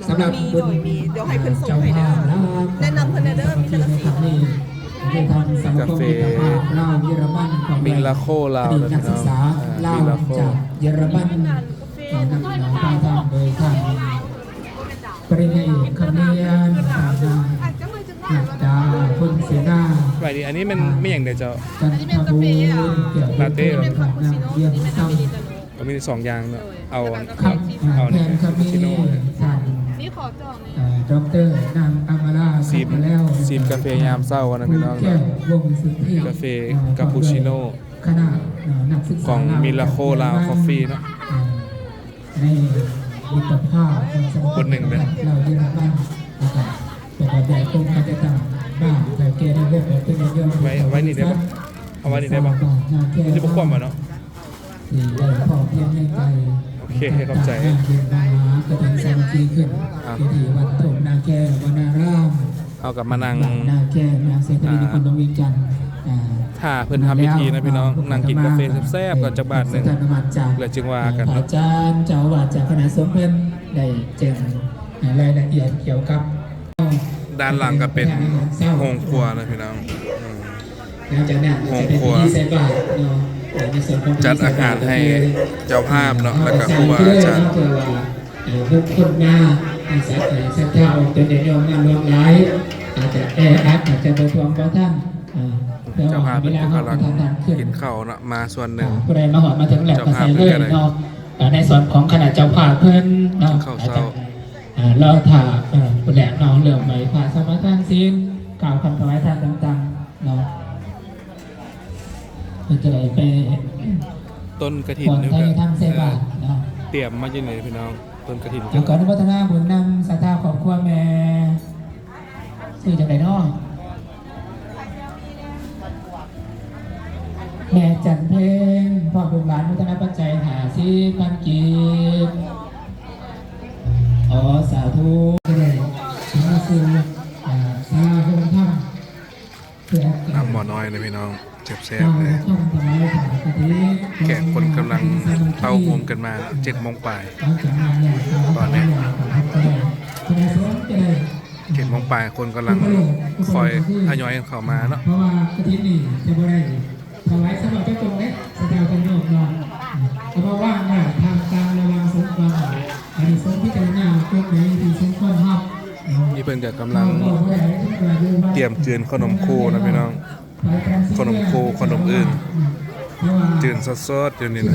ສຳລັບບຸນ ເຈົ້າພາບລາວ ແນະນຳເພິ່ນແດ່ເດີ ມີຈັກສີ່ ໃນຄັ້ງນີ້ ຄືທາງສະມາຄົມມິດຕະພາບລາວເຢຍລະມັນ ຂອງ ມິລາໂຄລາວ ອະດີດນັກສຶກສາລາວຈາກເຢຍລະມັນ ນຳພາທາງໂດຍທ່ານ ປະລິນຍາເອກ ຄຳນຽນ ນາງ ນັດດາ ພົນເສນາ. ສະບາຍດີ ອັນນີ້ແມ່ນ ແມ່ນຫຍັງເດີເຈົ້າ? ຈັນທະບູນ ລາເຕ້ ແມ່ນຄາປູຊິໂນ ອັນນີ້ແມ່ນອາເມລິກາໂນ. ກໍມີສອງຢ່າງເນາະ ໂດຍ ເອົາອັນ ແລ້ວກໍ ເອົາ ເອົານີ້ ຄາປູຊິໂນ ທ່ານ ນີ້ຂໍຈອງນີ້ ເອີ ດອກເຕີ ນາງ ອຳມາລາ ຊີມ ແລ້ວ ຊີມກາເຟຍາມເຊົ້ານະພີ່ນ້ອງ ແກ້ວ ວົງສຸນທະ ກາເຟ ເອີ ຄາປູຊິໂນ ຄະນະ ເອີ ນັກສຶກສາ ຂອງ Miracle Lao Coffee ເນາະ ເອີ ໃນມິດຕະພາບ ຄົນໜຶ່ງເດ້ ລາວເຢຍລະມັນ ແລ້ວກໍ ປະກອບດ້ວຍອົງການຈັດຕັ້ງບ້ານ ເຖົ້າແກ່ໃນວົງເປັນຍອດ ໄວ້ ໄວ້ນີ້ໄດ້ບໍ່? ເອົາໄວ້ນີ້ໄດ້ບໍ່? ມັນຊິບໍ່ຄວ່ຳບໍ່ເນາະ? ທີ່ໄດ້ພ້ອມພຽງແຮງໃຈ ໂອເຄ ຂອບໃຈ ມາເປັນສາມັກຄີຂຶ້ນ ອ່າ ຢູ່ທີ່ວັດທົ່ງນາແກວ ວະນາລາມ ເຮົາກໍມານັ່ງ ບ້ານນາແກວ ເມືອງໄຊທານີ ອ່າ ນະຄອນຫຼວງວຽງຈັນ ອ່າ ຖ້າເພິ່ນທຳພິທີນະພີ່ນ້ອງ ນັ່ງກິນກາເຟແຊບໆກ່ອນຈັກບາດໜຶ່ງ ແລ້ວຈຶ່ງວ່າກັນ ພະອາຈານເຈົ້າອາວາດຈາກຄະນະສົງເພິ່ນໄດ້ແຈ້ງ ໃຫ້ລາຍລະອຽດກ່ຽວກັບ ດ້ານຫຼັງກໍເປັນໂຮງຄົວນະພີ່ນ້ອງ ອືມ ຫຼັງຈາກນັ້ນກໍຈະເປັນພິທີໃສ່ບາດເນາະ ໂຮງຄົວ ໃນສ່ວນຂອງພິທີໃສ່ບາດ ຈັດອາຫານໃຫ້ເຈົ້າພາບເນາະ ແລ້ວກໍຄູບາອາຈານ ເພື່ອວ່າ ເອີ ບຸກຄົນມາ ເອີ ສັດ ເອີ ສັດທາອອກຕົນຍາດໂຍມມາຫຼວງຫຼາຍ ອາດຈະແອອັດ ອາດຈະບໍ່ທ່ວງບໍ່ທັນ ເອີ ແຕ່ວ່າເວລາເຮົາກະທັນໆຂຶ້ນ ເຈົ້າພາບເພິ່ນກໍກຳລັງກິນເຂົ້າເນາະ ມາສ່ວນໜຶ່ງ ອ່າ ຜູ້ໃດມາຮອດມາເຖິງແລ້ວກໍໃສ່ເລີຍເນາະ ເອີ ໃນສ່ວນຂອງຄະນະເຈົ້າພາບເພິ່ນເນາະ ກິນເຂົ້າເຊົ້າ ອາດຈະ ອ່າ ລໍຖ້າ ເອີ ພຸ້ນແຫຼະເນາະ ເລີ່ມໄຫວ້ພະສະມາທານສິນ ກ່າວຄຳຖວາຍທານຕ່າງໆເນາະ ເພິ່ນຈະໄດ້ໄປ ຕົ້ນກະຖິນນີ້ກໍ ເອີ ຕຽມມາຢູ່ນີ້ພີ່ນ້ອງ ຕົ້ນກະຖິນ ແລ້ວກໍອະນຸໂມທະນາບຸນນຳສັດທາຄອບຄົວແມ່ ຊື່ຈັ່ງໃດເນາະ? ແມ່ຈັນເພັງ ພ້ອມລູກຫຼານໂມທະນາປັດໄຈຫ້າສິບພັນກີບ. ອໍ ສາທຸ. ກໍໄດ້ເຂົ້າມາສູ່ ອ່າ ສາລາໂຮງທຳ ເພື່ອ ນ້ຳໝໍ້ນ້ອຍເດ້ພີ່ນ້ອງ ແຊບໆເລີຍ. ແຂກຄົນກຳລັງເຕົ້າໂຮມກັນມາ ເຈັດໂມງປາຍ ຕອນນີ້ ເຈັດໂມງປາຍ ຄົນກຳລັງຄ່ອຍທະຍອຍເຂົ້າມາເນາະ. ເພາະວ່າກະຖິນນີ້ຈະບໍ່ໄດ້ຖວາຍສະເພາະເຈົ້າຕົງເດ້ ສະເພາະເຈົ້າໂຍມເນາະ ເອົາມາວາງໄວ້ທ່າມກາງລະຫວ່າງສົງເຂົ້າ ອັນນີ້ຊົງພິຈາລະນາ ກົດໃດທີ່ສົມຄວນຮັບເນາະ. ນີ້ເພິ່ນກະກຳລັງຕຽມຈືນເຂົ້າໜົມໂຄນະພີ່ນ້ອງ. ເຂົ້າໜົມໂຄ ເຂົ້າໜົມອຶ່ງ ຈືນສົດໆຢູ່ນີ້ນະ.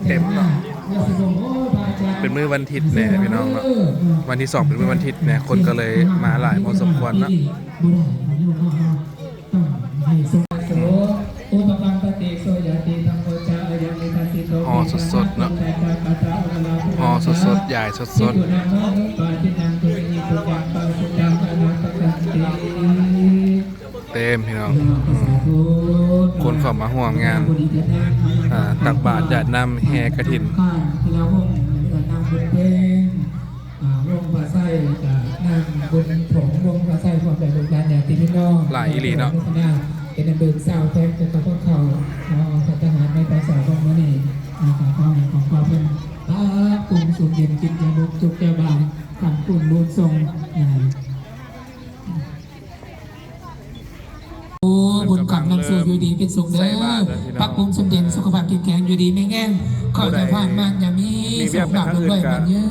ເຕັມເນາະ ເປັນມື້ວັນທິດແດ່ພີ່ນ້ອງເນາະ ວັນທີສອງເປັນມື້ວັນທິດແດ່ ຄົນກໍເລີຍມາຫຼາຍພໍສົມຄວນເນາະ. ຫໍ່ສົດໆເນາະ ຫໍ່ສົດໆ ຢາຍສົດໆ. ເຕັມພີ່ນ້ອງ ອືມ ຄົນເຂົ້າມາຮ່ວມງານ ອ່າ ຕັກບາດຢາດນ້ຳແຫ່ກະຖິນ. ອ່າ ວົງພະໄຊ ແລ້ວກະນາງບຸນຜົງ ວົງພະໄຊ ພ້ອມດ້ວຍລູກຫຼານຍາດຕິພີ່ນ້ອງ ຫຼາຍອີ່ຫຼີເນາະ. ເປັນອັນເດີນຊາວແພັກ ແລ້ວກໍພວກເຂົາເນາະ ພັດທະຫານໃນຕອນເຊົ້າຂອງມື້ນີ້ ອ່າ ຂໍໃຫ້ຂອງພວກເພິ່ນປາບປຸງສຸກເຢັນ ກິນຢ່າບົກ ສຸກຢ່າບາງ ຄ້ຳຄູນບຸນສົ່ງ ອ່າ ໂອ້ ບຸນຄ້ຳນຳສູ່ ຢູ່ດີເປັນສຸກເດີ ປັກປຸງສົມເດັນ ສຸຂະພາບເຂັ້ມແຂງ ຢູ່ດີມີແຮງ ເຂົ້າໃຈຜ່ານມານຢ່າມີ ມີວຽກໄປທາງອື່ນກໍ ໂຊກລາບ ໝັ້ນຍື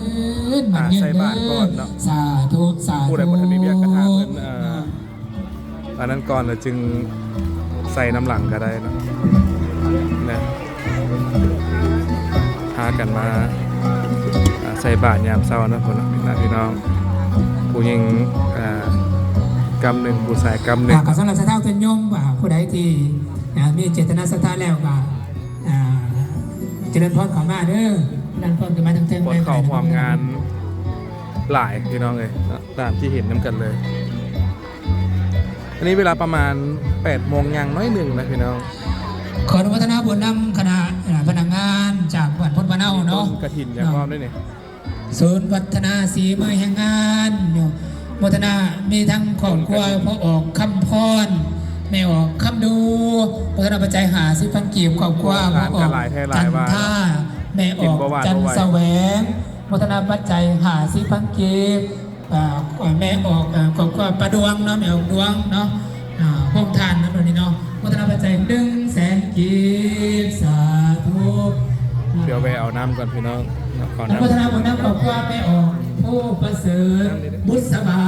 ນ ໝັ້ນຍືນເດີ ໃສ່ບາດກ່ອນເນາະ. ສາທຸ ສາທຸ. ຜູ້ໃດບໍ່ທັນມີວຽກກໍຖ້າເພິ່ນ ເອີ ອັນນັ້ນກ່ອນ ແລ້ວຈຶ່ງໃສ່ນຳຫຼັງກໍໄດ້ເນາະ ນະ. ພາກັນມາ ອ່າ ໃສ່ບາດຍາມເຊົ້າເນາະ ພຸ້ນນະພີ່ນ້ອງ ຜູ້ຍິງ ອ່າ ກຳໜຶ່ງ ຜູ້ຊາຍກຳໜຶ່ງ. ອ່າ ກໍສຳລັບສັດທາເພື່ອນໂຍມ ອ່າ ຜູ້ໃດທີ່ ອ່າ ມີເຈດຕະນາສັດທາແລ້ວກໍ ອ່າ ຈະເລີນພອນເຂົ້າມາເດີ ຈະເລີນພອນຂຶ້ນມາເທິງໆ. ຄົນເຂົ້າຮ່ວມງານຫຼາຍພີ່ນ້ອງເອີຍເນາະ ຕາມທີ່ເຫັນນຳກັນເລີຍ. ອັນນີ້ເວລາປະມານແປດໂມງຍ່າງໜ້ອຍໜຶ່ງນະພີ່ນ້ອງ. ຂໍອະນຸໂມທະນາບຸນນຳຄະນະ ເອີ ພະນັກງານຈາກບ້ານໂພນພະເນົາເນາະ ຕົ້ນກະຖິນຢ່າງພ້ອມເດ້ນີ້. ສູນພັດທະນາສີມືແຮງງານເນາະ ໂມທະນາ ມີທັງຄອບຄົວພໍ່ອອກຄຳພອນ ແມ່ອອກຄຳດູ ໂມທະນາປັດໄຈຫ້າສິບພັນກີບ ຄອບຄົວພໍ່ອອກຈັນທາ ແມ່ອອກຈັນສະແຫວງ ໂມທະນາປັດໄຈຫ້າສິບພັນກີບ. ອ່າ ແມ່ອອກ ເອີ ຄອບຄົວປ້າດວງເນາະ ແມ່ອອກດວງເນາະ ອ່າ ໂຮງທານນຳໂດຍນີ້ເນາະ ໂມທະນາປັດໄຈໜຶ່ງແສນກີບ ສາທຸ. ດຽວແວ່ເອົານ້ຳກ່ອນພີ່ນ້ອງເນາະ ເອົານ້ຳ ໂມທະນາບຸນນຳຄອບຄົວແມ່ອອກ ພູປະເສີດ ບຸດສະບາ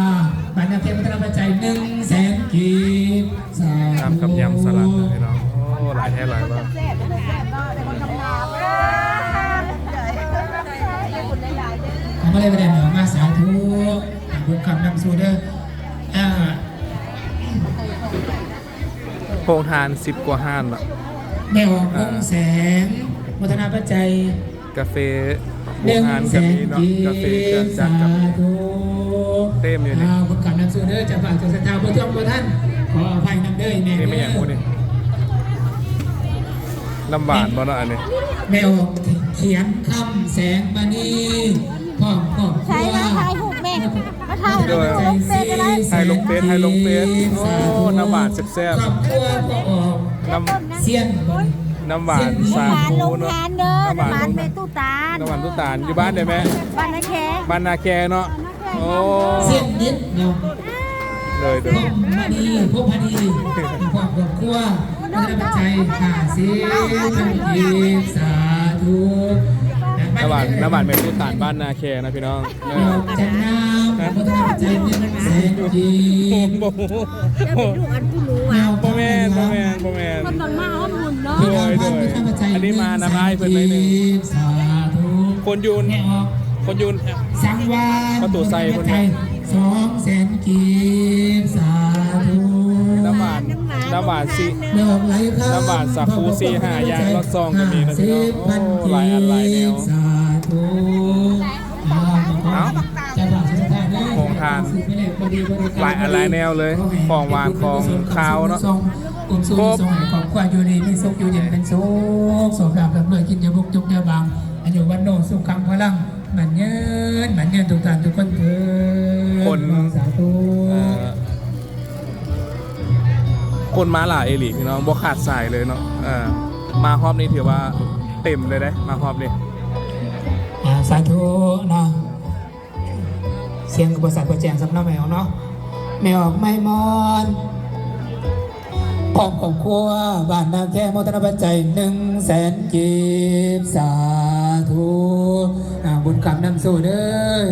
ບ້ານນາເພັດ ໂມທະນາປັດໄຈໜຶ່ງແສນກີບ ສາທຸ. ນ້ຳກັບຍຳສະຫຼັດນະພີ່ນ້ອງ ໂອ້ ຫຼາຍ ມາເລີຍ ມາເລີຍ ມາ ສາທຸ ບຸນຄ້ຳນຳສູ່ເດີ. ອ່າ ໂຮງທານສິບກວ່າຮ້ານລະ ແມ່ອອກ ວົງແສງ ໂມທະນາປັດໄຈ ກາເຟ ໂຮງທານກໍມີເນາະ ກາເຟ ເຄື່ອງຈັກ ສາທຸ ເຕັມຢູ່ນີ້. ບຸນຄ້ຳນຳສູ່ເດີ ເຈົ້າພາບເຈົ້າສັດທາ ບໍ່ທ່ວງບໍ່ທັນ ຂໍອະໄພນຳເດີ ແມ່ເດີ. ນີ້ແມ່ນຫຍັງພຸ້ນນີ້? ນ້ຳຫວານບໍ່ເນາະອັນນີ້? ແມ່ອອກ ຂຽນຄຳ ແສງມະນີ ພ້ອມຄອບຄົວ ໃສ່ມາຖ່າຍຮູບແມ່ ມາຖ່າຍຮູບລົງເຟສກໍໄດ້ ຖ່າຍລົງເຟສ ຖ່າຍລົງເຟສ. ໂອ້ ນ້ຳຫວານແຊບໆ ຄອບຄົວພໍ່ອອກ ນ້ຳ ຊຽນບໍ່ ນ້ຳຫວານ ຊຽນດີ ສາຄູເນາະ ນ້ຳຫວານ ນ້ຳຫວານແມ່ຕູ້ຕານ ນ້ຳຫວານຕູ້ຕານ ຢູ່ບ້ານໃດແມ່? ບ້ານນາແຄ ບ້ານນາແຄເນາະ. ໂອ້ ຊຽນດິດເນາະ ໂດຍໆ ພົມມະນີ ພົມມະນີ ຄອບຄົວ ເງິນປັດໄຈຫ້າສິບພັນກີບ ສາທຸ. ນ້ຳຫວານ ນ້ຳຫວານແມ່ຕູ້ຕານ ບ້ານນາແຄນະພີ່ນ້ອງ. ເອີ ຈັນງາມ ເງິນປັດໄຈໜຶ່ງແສນກີບ ບໍ່ຮູ້ ຈະເປັນລູກອັນຜູ້ໜູຫວາ? ບໍ່ແມ່ນ ບໍ່ແມ່ນ ບໍ່ແມ່ນ ເພິ່ນຕ້ອງມາຮ່ວມບຸນເນາະ. ໂດຍ ໂດຍ ອັນນີ້ມານຳອ້າຍເພິ່ນໜ້ອຍໜຶ່ງ ສາທຸ. ຄົນຢູ່ ແມ່ອອກ ຄົນຢູ່ ສັງວານ ປະຕູໄຊພຸ້ນ ສອງແສນກີບ ສາທຸ. ນ້ຳຫວານ ນ້ຳຫວານ ນ້ຳຫວານ ສີ່ ນ້ຳຫວານສາຄູ ສີ່ຫ້າຢ່າງ ລອດຊ່ອງກໍມີນະພີ່ນ້ອງ. ໂອ້ ຫຼາຍອັນຫຼາຍແນວ ສາທຸ. ເອົາ ຂອງທານຫຼາຍອັນຫຼາຍແນວເລີຍ ຂອງຫວານຂອງຄາວເນາະ ຄົບ ຄອບຄົວຢູ່ດີມີສຸກ ຢູ່ເຢັນເປັນສຸກ ໂຊກລາບລ່ຳລວຍ ກິນຢ່າບົກ ຈົກຢ່າບາງ ອາຍຸວັນໂນ ສຸຂັງພະລັງ ໝັ້ນຍືນ ໝັ້ນຍືນທຸກທ່ານທຸກຄົນເທີ້ນ. ຄົນ ສາທຸ ເອີ ຄົນມາຫຼາຍອີ່ຫຼີພີ່ນ້ອງ ບໍ່ຂາດສາຍເລີຍເນາະ. ເອີ ມາຮອບນີ້ຖືວ່າເຕັມເລີຍເດ້ ມາຮອບນີ້. ອາ ສາທຸເນາະ ສຽງກໍບໍ່ຊັດບໍ່ແຈ້ງສ່ຳເນາະ ແມ່ອອກເນາະ. ແມ່ອອກ ໄມມອນ ຄອບຄົວ ບ້ານນາແຄ ໂມທະນາປັດໄຈໜຶ່ງແສນກີບ ສາທຸ. ອາ ບຸນຄ້ຳນຳສູ່ເດີ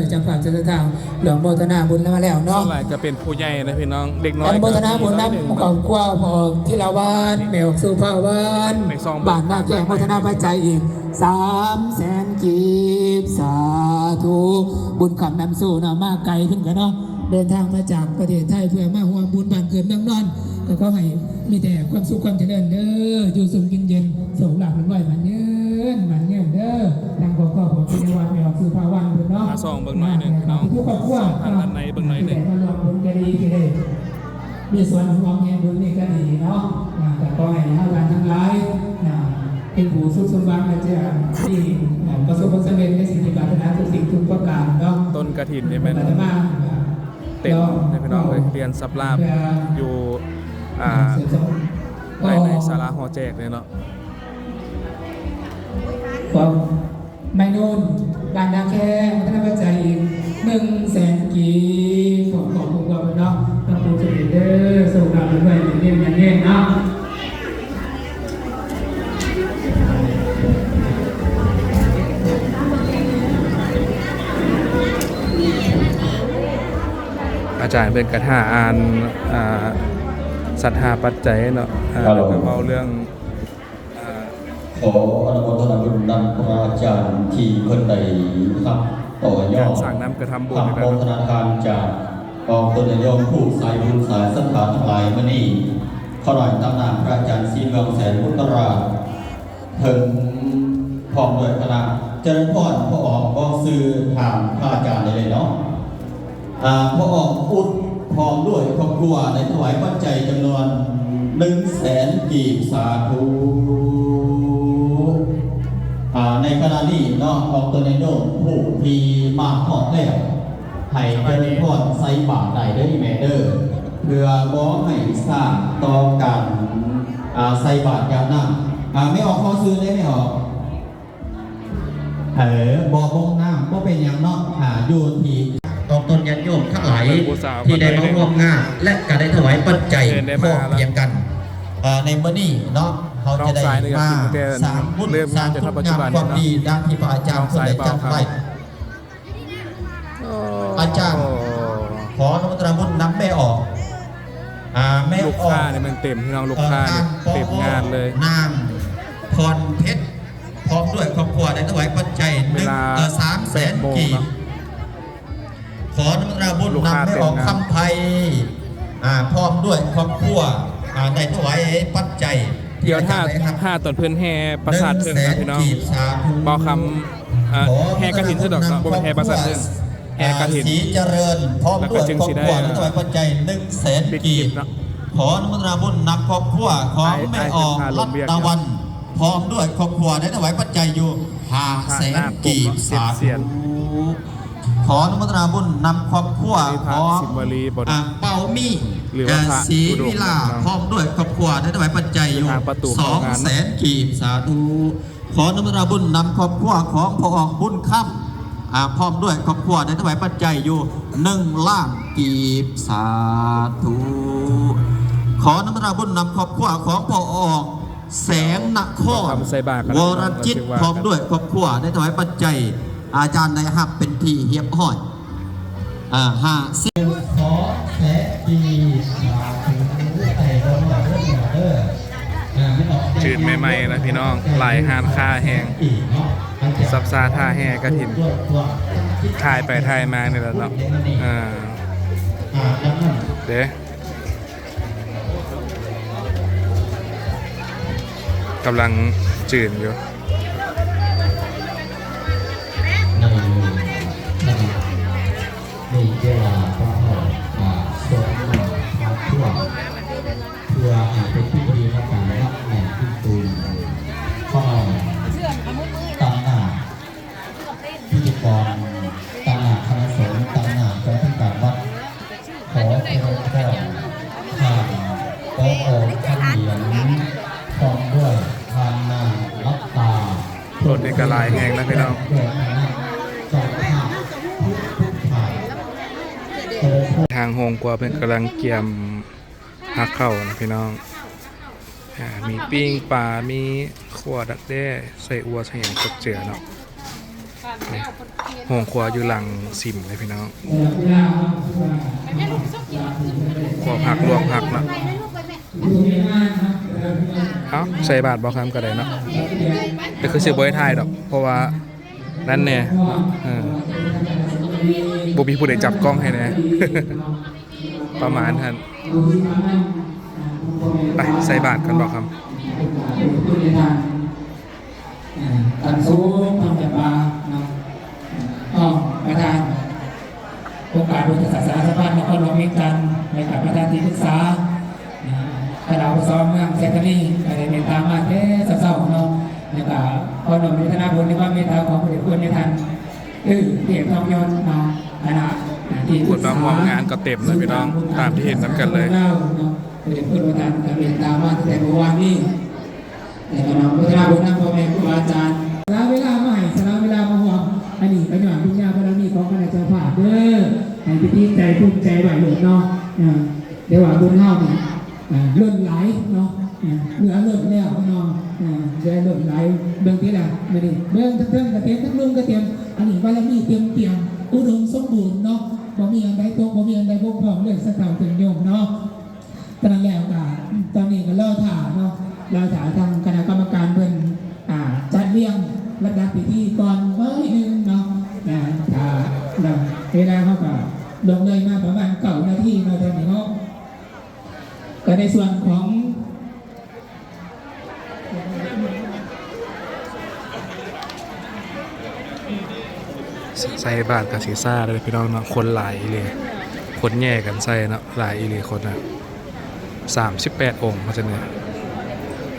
ເຈົ້າພາບເຈົ້າສັດທາ ລວມໂມທະນາບຸນມາແລ້ວເນາະ. ສ່ວນຫຼາຍກໍເປັນຜູ້ໃຫຍ່ນະພີ່ນ້ອງ ເດັກນ້ອຍ ອະນຸໂມທະນາບຸນນຳຄອບຄົວພໍ່ອອກ ທີລະວັນ ແມ່ອອກ ສຸພາວັນ ບ້ານນາແຄ ໂມທະນາປັດໄຈອີກສາມແສນກີບ ສາທຸ. ບຸນຄ້ຳນຳສູ່ເນາະ ມາໄກເພິ່ນກໍເນາະ ເດີນທາງມາຈາກປະເທດໄທ ເພື່ອມາຮ່ວມບຸນບ້ານເກີດເມືອງນອນ ກໍຂໍໃຫ້ມີແຕ່ຄວາມສຸກຄວາມຈະເລີນເດີ ຢູ່ສຸກກິນເຢັນ ໂຊກລາບລ່ຳລວຍ ໝັ້ນຍືນ ໝັ້ນຍືນເດີ. ທາງຄອບຄົວຂອງພິນຍາວັດ ແມ່ອອກ ສຸພາວັນເພິ່ນເນາະ ມາສ່ອງເບິ່ງໜ້ອຍໜຶ່ງເນາະ ທຸກຄອບຄົວ ສ່ອງທາງດ້ານໃນເບິ່ງໜ້ອຍໜຶ່ງ ທີ່ໄດ້ມາຮ່ວມບຸນກໍດີ ທີ່ໄດ້ມີສ່ວນຮ່ວມໃນບຸນນີ້ກໍດີເນາະ. ອ່າ ກໍຂໍໃຫ້ເຮົາທ່ານທັງຫຼາຍ ອ່າ ເປັນຜູ້ສຸກສົມຫວັງ ແລະ ຈະມີ ອ່າ ປະສົບຜົນສຳເລັດໃນສິ່ງທີ່ປາດຖະໜາທຸກສິ່ງທຸກປະການເນາະ. ຕົ້ນກະຖິນນີ້ແມ່ນເຕັມເລີຍພີ່ນ້ອງເອີຍ ລຽນສັບລາບຢູ່ ອ່າ ພາຍໃນສາລາຫໍແຈກເລີຍເນາະ. ຂອງໄມນູນ ບ້ານນາແຄ ໂມທະນາປັດໄຈອີກໜຶ່ງແສນກີບ ຂອບ ຂອບຄຸນເນາະ ພະຄຸນສະເດັດເດີ ໂຊກລາບເປັນໄວ້ເປັນເງິນເງິນເນາະ. ອາຈານເພິ່ນກະຖ້າອ່ານ ອ່າ ສັດທາປັດໄຈເນາະ ແລ້ວກໍເວົ້າເລື່ອງ ອ່າ ຂໍອະນຸໂມທະນາບຸນນຳພະອາຈານທີ່ເພິ່ນໄດ້ຮັບຕໍ່ຍອດ ການສ້າງນ້ຳກະທຳບຸນ ຮັບໂມທະນາທານຈາກກອງຕົນຍາດໂຍມຜູ້ສາຍບຸນສາຍສັດທາທັງຫຼາຍມື້ນີ້. ຂໍນ້ອມຕາມນາມພະອາຈານສີເມືອງແສນບຸດຕະລາດ ເຖິງພ້ອມດ້ວຍຄະນະ ຈະເລີນພອນ ພໍ່ອອກ ບອກຊື່ຖາມພະອາຈານໄດ້ເລີຍເນາະ. ອ່າ ພໍ່ອອກ ອຸດ ພ້ອມດ້ວຍຄອບຄົວ ໄດ້ຖວາຍປັດໄຈຈຳນວນໜຶ່ງແສນກີບ ສາທຸ. ອ່າ ໃນຂະນະນີ້ເນາະ ອອກຕົນຍາດໂຍມຜູ້ທີ່ມາຮອດແລ້ວ ໃຫ້ຈະເລີນພອນໃສ່ບາດໄດ້ເດີແມ່ເດີ ເພື່ອບໍ່ໃຫ້ຊ້າຕໍ່ການ ອ່າ ໃສ່ບາດຢາດນ້ຳ. ອ່າ ແມ່ອອກ ຂໍຊື່ແດ່ແມ່ອອກ. ເອີ ບໍ່ ບໍ່ ນ້ຳ ບໍ່ເປັນຫຍັງເນາະ ອ່າ ຢູ່ທີ່ອອກຕົນຍາດໂຍມທັງຫຼາຍທີ່ໄດ້ມາຮ່ວມງານ ແລະ ກະໄດ້ຖວາຍປັດໄຈພ້ອມພຽງກັນ ເອີ ໃນມື້ນີ້ເນາະ ເຮົາຈະໄດ້ມາສ້າງບຸນສ້າງຄຸນງາມຄວາມດີ ດັ່ງທີ່ພະອາຈານເພິ່ນໄດ້ຈັດໄວ້. ອາຈານ ຂໍອະນຸໂມທະນາບຸນນຳແມ່ອອກ ອ່າ ແມ່ອອກ ລູກຄ້ານີ້ແມ່ນເຕັມພີ່ນ້ອງ ລູກຄ້ານີ້ເຕັມງານເລີຍ. ນາງ ພອນເພັດ ພ້ອມດ້ວຍຄອບຄົວໄດ້ຖວາຍປັດໄຈໜຶ່ງ ເອີ ສາມແສນກີບ ເນາະ ຂໍອະນຸໂມທະນາບຸນນຳແມ່ອອກຄຳໄພ ອ່າ ພ້ອມດ້ວຍຄອບຄົວ ອ່າ ໄດ້ຖວາຍປັດໄຈ ດຽວຖ້າ ຖ້າຕອນເພິ່ນແຫ່ປາສາດເທິງນະພີ່ນ້ອງ ບ່າວຄຳ ອ່າ ແຫ່ກະຖິນຊະດອກເນາະ ບໍ່ແມ່ນແຫ່ປາສາດເທິງ ແຫ່ກະຖິນ ສີຈະເລີນ ພ້ອມດ້ວຍຄອບຄົວ ໄດ້ຖວາຍປັດໄຈໜຶ່ງແສນກີບ. ຂໍອະນຸໂມທະນາບຸນນຳຄອບຄົວຂອງແມ່ອອກ ລັດຕະວັນ ພ້ອມດ້ວຍຄອບຄົວ ໄດ້ຖວາຍປັດໄຈຢູ່ຫ້າແສນກີບ. ສາທຸ. ຂໍອະນຸໂມທະນາບຸນນຳຄອບຄົວຂອງ ອ່າ ເປົາມີ ສີວິລາ ພ້ອມດ້ວຍຄອບຄົວ ໄດ້ຖວາຍປັດໄຈຢູ່ສອງແສນກີບ. ສາທຸ. ຂໍອະນຸໂມທະນາບຸນນຳຄອບຄົວຂອງພໍ່ອອກບຸນຄຳ ອ່າ ພ້ອມດ້ວຍຄອບຄົວ ໄດ້ຖວາຍປັດໄຈຢູ່ໜຶ່ງລ້ານກີບ. ສາທຸ. ຂໍອະນຸໂມທະນາບຸນນຳຄອບຄົວຂອງພໍ່ອອກ ແສງນະຄອນ ວໍລະຈິດ ພ້ອມດ້ວຍຄອບຄົວ ໄດ້ຖວາຍປັດໄຈ ອາຈານໄດ້ຮັບເປັນທີ່ຮຽບຮ້ອຍ ອ່າ ຫ້າສິບ ສອງແສນກີບ. ສາທຸ. ໃຫ້ບໍ່ນ້ອຍເດີ ພີ່ນ້ອງເດີ. ອ່າ ແມ່ນອອກ ຈືດໃໝ່ໆນະພີ່ນ້ອງ ຫຼາຍຮ້ານຄ້າແຮງ ສັບຊາທ່າແຫ່ກະຖິນ ຖ່າຍໄປຖ່າຍມານີ້ແຫຼະເນາະ. ອ່າ ອ່າ ເດ້ ກຳລັງຈືນຢູ່. ນີ້ເວລາຂອງເຮົາ ອ່າ ສົມມາພາພວມ ເພື່ອໃຫ້ເປັນພິທີໃນການຮັບແມ່ນຂຶ້ນຕື່ມຂອງເຮົາ. ຕາມໜ້າ ພິທີກອນຕາມໜ້າຄະນະສົງ, ຕາມໜ້າເຈົ້າທີ່ການວັດ ຂໍເຈລິນພອນ ທ່ານ ປອ ຄຳຫຼຽງ ພ້ອມດ້ວຍທ່ານນາງລັບຕາ. ລົດນີ້ກໍຫຼາຍແຮງນະພີ່ນ້ອງ. ເຈົ້າພາບທຸກໆທ່ານ. ທາງໂຮງຄົວເພິ່ນກຳລັງກຽມ ຫາເຂົ້ານະພີ່ນ້ອງ. ອ່າ ມີປີ້ງປາ ມີຂົ້ວດັກແດ້ ໃສ່ອົ່ວໃສ່ຫຍັງ ຈົບເຈືອເນາະ. ນີ້ ໂຮງຄົວຢູ່ຫຼັງສິມເດ້ພີ່ນ້ອງ. ຂົ້ວຜັກ ລວກຜັກເນາະ. ເອົ້າ ໃສ່ບາດບໍ່ຄຳກໍໄດ້ເນາະ ແຕ່ຄືຊິບໍ່ໄດ້ຖ່າຍດອກ ເພາະວ່າ ນັ້ນແນ່ເນາະ. ເອີ ບໍ່ມີຜູ້ໃດຈັບກ້ອງໃຫ້ແນ່ ປະມານຫັ້ນ. ໄປໃສ່ບາດກ່ອນບໍ່ຄຳ. ອ່າ ທ່ານສູງ ທອງຈຳປາເນາະ ຮອງປະທານອົງການພຸດທະສາສະໜາສະພານະຄອນຫຼວງວຽງຈັນ ແລະ ກໍປະທານທີ່ປຶກສາ ຄະນະອບສ ເມືອງໄຊທານີ ກໍໄດ້ເມດຕາມາແຕ່ເຊົ້າໆເນາະ. ແລ້ວກໍຂໍນ້ອມອະນຸໂມທະນາບຸນໃນຄວາມເມດຕາຂອງພະເດດຄຸນແມ່ທ່ານ ເອີ ເທບທອງຍອດເນາະ ຄະນະທີ່ປຶກສາ ຜູ້ມາຮ່ວມງານກໍເຕັມເລີຍພີ່ນ້ອງ ຕາມທີ່ເຫັນນຳກັນເລີຍ. ເນາະ ພະເດດຄຸນແມ່ທ່ານກໍເມດຕາມາຕັ້ງແຕ່ເມື່ອວານນີ້ ແລ້ວກໍນ້ອມອະນຸໂມທະນາບຸນນຳພໍ່ແມ່ຄູບາອາຈານ ສະຫຼະເວລາມາໃຫ້ ສະຫຼະເວລາມາຮ່ວມ. ອັນນີ້ກໍຍ້ອນບຸນຍາບາລະມີຂອງຄະນະເຈົ້າພາບເດີ ໃຫ້ພິທີໃຈພູມໃຈໄວ້ໂລດເນາະ. ເອີ ແຕ່ວ່າບຸນເຮົານີ້ ອ່າ ລົ້ນຫຼາຍເນາະ ອ່າ ເຫຼືອລົ້ນແລ້ວເນາະ ອ່າ ເຫຼືອລົ້ນຫຼາຍ. ເບິ່ງຕິລະ ມື້ນີ້ເບິ່ງທັງເທິງກະເຕັມ ທັງລຸ່ມກະເຕັມ. ອັນນີ້ບາລະມີເຕັມປ່ຽມ ອຸດົມສົມບູນເນາະ ບໍ່ມີອັນໃດຕົກ ບໍ່ມີອັນໃດບົກຜ່ອງເລີຍ ສັດທາເພື່ອນໂຍມເນາະ. ສະນັ້ນແລ້ວກະ ຕອນນີ້ກະລໍຖ້າເນາະ ລໍຖ້າທາງຄະນະກຳມະການເພິ່ນ ອ່າ ຈັດລຽງລຳດັບພິທີກ່ອນໜ້ອຍໜຶ່ງເນາະ. ອ່າ ຖ້າເນາະ ເວລາເຮົາກະລ່ວງເລີຍມາປະມານເກົ້ານາທີເນາະ ຕອນນີ້ເນາະ. ກໍໃນສ່ວນຂອງ ໃສ່ບາດກະຊິຊ້າເດີພີ່ນ້ອງເນາະ ຄົນຫຼາຍອີ່ຫຼີ ຄົນແຍ່ກັນໃສ່ເນາະ ຫຼາຍອີ່ຫຼີຄົນນະ ສາມສິບແປດອົງວ່າຊັ້ນເດີ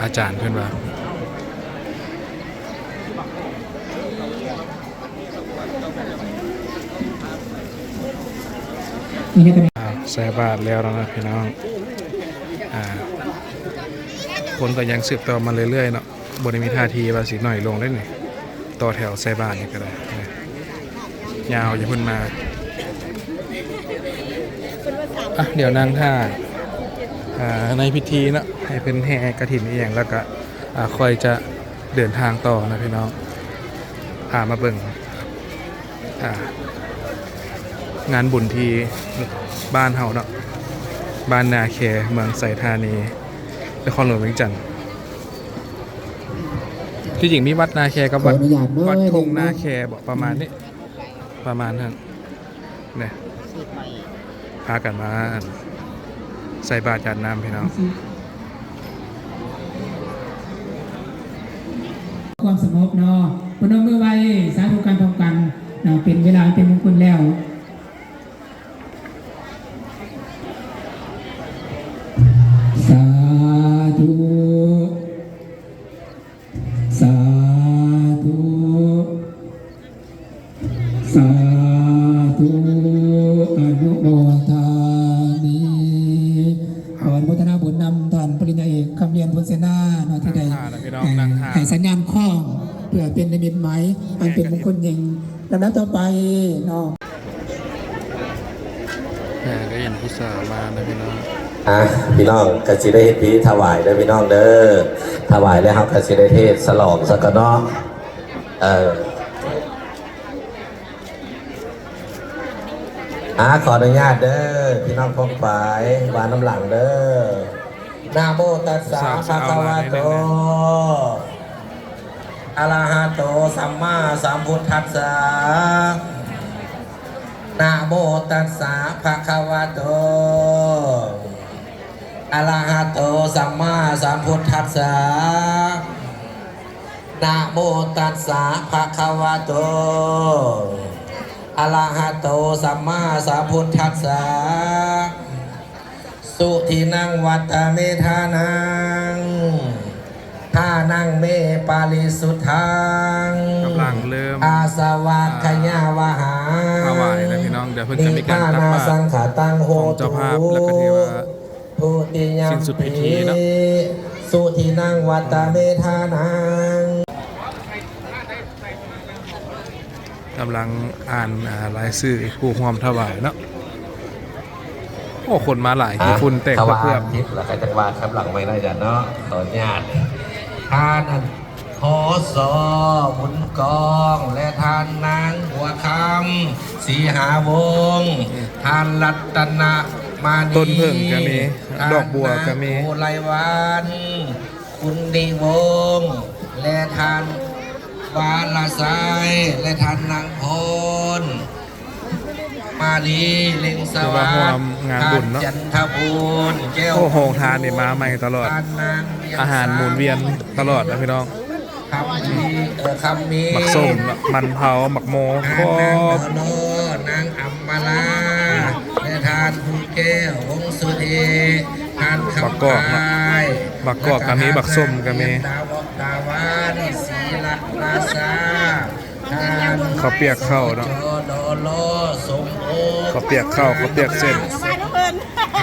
ອາຈານເພິ່ນວ່າ. ອ່າ ໃສ່ບາດແລ້ວແລ້ວນະພີ່ນ້ອງ. ອ່າ ຄົນກໍຍັງສືບຕໍ່ມາເລື້ອຍໆເນາະ ບໍ່ໄດ້ມີທ່າທີວ່າຊິໜ້ອຍລົງເດ້ນີ້. ຕໍ່ແຖວໃສ່ບາດນີ້ກໍໄດ້ ຍາວຢູ່ພຸ້ນມາ. ອ່ະ ດຽວນັ່ງຖ້າ ອ່າ ໃນພິທີເນາະ ໃຫ້ເພິ່ນແຫ່ກະຖິນອີ່ຫຍັງ ແລ້ວກະ ອ່າ ຄ່ອຍຈະ ເດີນທາງຕໍ່ນະພີ່ນ້ອງ ພາມາເບິ່ງ ອ່າ ງານບຸນທີ່ບ້ານເຮົາເນາະ ບ້ານນາແຄ ເມືອງໄຊທານີ ນະຄອນຫຼວງວຽງຈັນ. ທີ່ຈິງມີວັດນາແຄກັບວັດ ຂໍອະນຸຍາດເດີ ວັດທົ່ງນາແຄບໍ ປະມານນີ້ ປະມານນັ້ນ. ນີ້ ພາກັນມາໃສ່ບາດຢາດນ້ຳພີ່ນ້ອງ. ຄວາມສະຫງົບເນາະ ພະນົມມືໄວ້ ສາທຸການພ້ອມກັນເນາະ ເປັນເວລາເປັນມົງຄຸນແລ້ວ. ສາທຸ ສາທຸ ສາທຸ ອະນຸໂມທາມິ ຂໍອະນຸໂມທະນາບຸນນຳທ່ານປະລິນຍາເອກ ຄຳວຽນ ພົນເສນາເນາະ ທີ່ໄດ້ ນັ່ງທ່ານະພີ່ນ້ອງ ເອີ່ ນັ່ງທ່ານ ໃຫ້ສັນຍານຄ້ອງ ເພື່ອເປັນນິມິດໝາຍອັນເປັນມົງຄຸນຍິ່ງ. ລຳດັບຕໍ່ໄປເນາະ ແມ່ກໍເຫັນຜູ້ສາວມານະພີ່ນ້ອງ. ອ່ະ ພີ່ນ້ອງກໍຊິໄດ້ເຮັດພິທີຖວາຍເດີພີ່ນ້ອງເດີ. ຖວາຍແລ້ວເຮົາກໍຊິໄດ້ເທດສະຫຼອງຊະກ່ອນເນາະ. ເອີ ອ່າ ຂໍອະນຸຍາດເດີພີ່ນ້ອງປ້ອງປາຍ ວ່ານຳຫຼັງເດີ. ນະໂມຕັດສະ ພະຄະວະໂຕ ອະລະຫະໂຕ ສຳມາສຳພຸດທັດສະ. ນະໂມຕັດສະ ພະຄະວະໂຕ ອະລະຫະໂຕ ສຳມາສຳພຸດທັດສະ. ນະໂມຕັດສະ ພະຄະວະໂຕ ອະລະຫະໂຕ ສຳມາສຳພຸດທັດສະ. ສຸທິນັງວັດຕະເມທານັງ ທານັງເມປະລິສຸດທັງ ກຳລັງເລີ່ມ ອາສະວະຂະຍາວະຫາ ອ່າ ຖວາຍແລ້ວພີ່ນ້ອງ. ດຽວເພິ່ນຈະມີການຕັກບາດ ນິທານາສັງຂະຕັງໂຫຕຸ ຂອງເຈົ້າພາບ ແລ້ວກໍຖືວ່າ ທຸຕິຍຳປິ ສິ້ນສຸດພິທີເນາະ ສຸທິນັງວັດຕະເມທານັງ. ກຳລັງອ່ານ ອ່າ ລາຍຊື່ຜູ້ຮ່ວມຖວາຍເນາະ. ໂອ້ ຄົນມາຫຼາຍ ຂີ້ຝຸ່ນແຕກເຜືອກ. ແລ້ວກໍຈັງຫວະກຳລັງໄວ້ນະອາຈານເນາະ ຂໍອະນຸຍາດ. ທ່ານ ອັນ ຄສ ບຸນກອງ ແລະ ທ່ານນາງບົວຄຳ ສີຫາວົງ, ທ່ານລັດຕະນະມານີ, ຕົ້ນເຜິ້ງກໍມີ, ດອກບົວກໍມີ, ທ່ານນາງໂພໄລວັນ ຄຸນນິວົງ ແລະ ທ່ານວາລະໄຊ ແລະ ທ່ານນາງພອນມາລີ ເລັງສະຫວັດ, ຖືວ່າຮ່ວມງານບຸນເນາະ, ທ່ານຈັນທະບູນ ແກ້ວ, ໂອ້ ໂຮງທານນີ້ມາໃໝ່ຕະຫຼອດ, ອາຫານໝູນວຽນຕະຫຼອດນະພີ່ນ້ອງ. ຄຳມີ ເອີ ຄຳມີ ໝາກສົ້ມເນາະ, ມັນເຜົາ, ໝາກໂມ, ນາງ ຄອບ ນາງອຳມາລາ ແລະ ທ່ານພູແກ້ວ ວົງສຸທີ, ທ່ານຄຳ ໝາກກອກເນາະ, ພາຍ ໝາກກອກກໍມີ, ແລະ ກໍ ບັກສົ້ມກໍມີ, ທ່ານ ຕາວອກຕາວານ ສີລະລາຊາ, ເຂົ້າປຽກເຂົ້າເນາະ, ເຂົ້າປຽກເຂົ້າ, ເຂົ້າປຽກເສັ້ນ. ທ່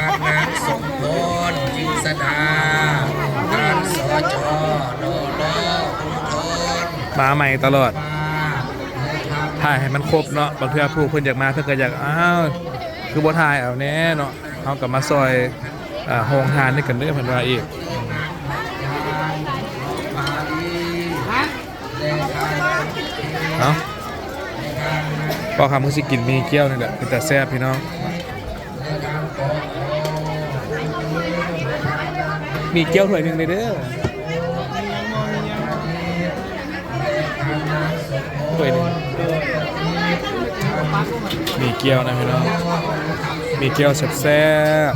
ານນາງສົມພອນ ຈິງສະດາ, ທ່ານ ສຈ ດລ ພູທອນ ມາໃໝ່ຕະຫຼອດ, ຖ່າຍໃຫ້ມັນຄົບເນາະ. ບາງເທື່ອຜູ້ເພິ່ນຢາກມາ ເພິ່ນກໍຢາກ, ອ້າວ ຄືບໍ່ຖ່າຍເອົາແດ່ເນາະ. ເຮົາກໍມາຊ່ອຍ ເອີ ໂຮງທານນີ້ກັນເດີ ເພິ່ນວ່າອີກ. ເອົາ ພໍ່ຄຳຄືຊິກິນໝີ່ກ້ຽວນີ້ແຫຼະ ເປັນຕາແຊບພີ່ນ້ອງ. ໝີ່ກ້ຽວຖ້ວຍໜຶ່ງເດີ. ຖ້ວຍໜຶ່ງ ໝີ່ກ້ຽວນະພີ່ນ້ອງ, ໝີ່ກ້ຽວແຊບ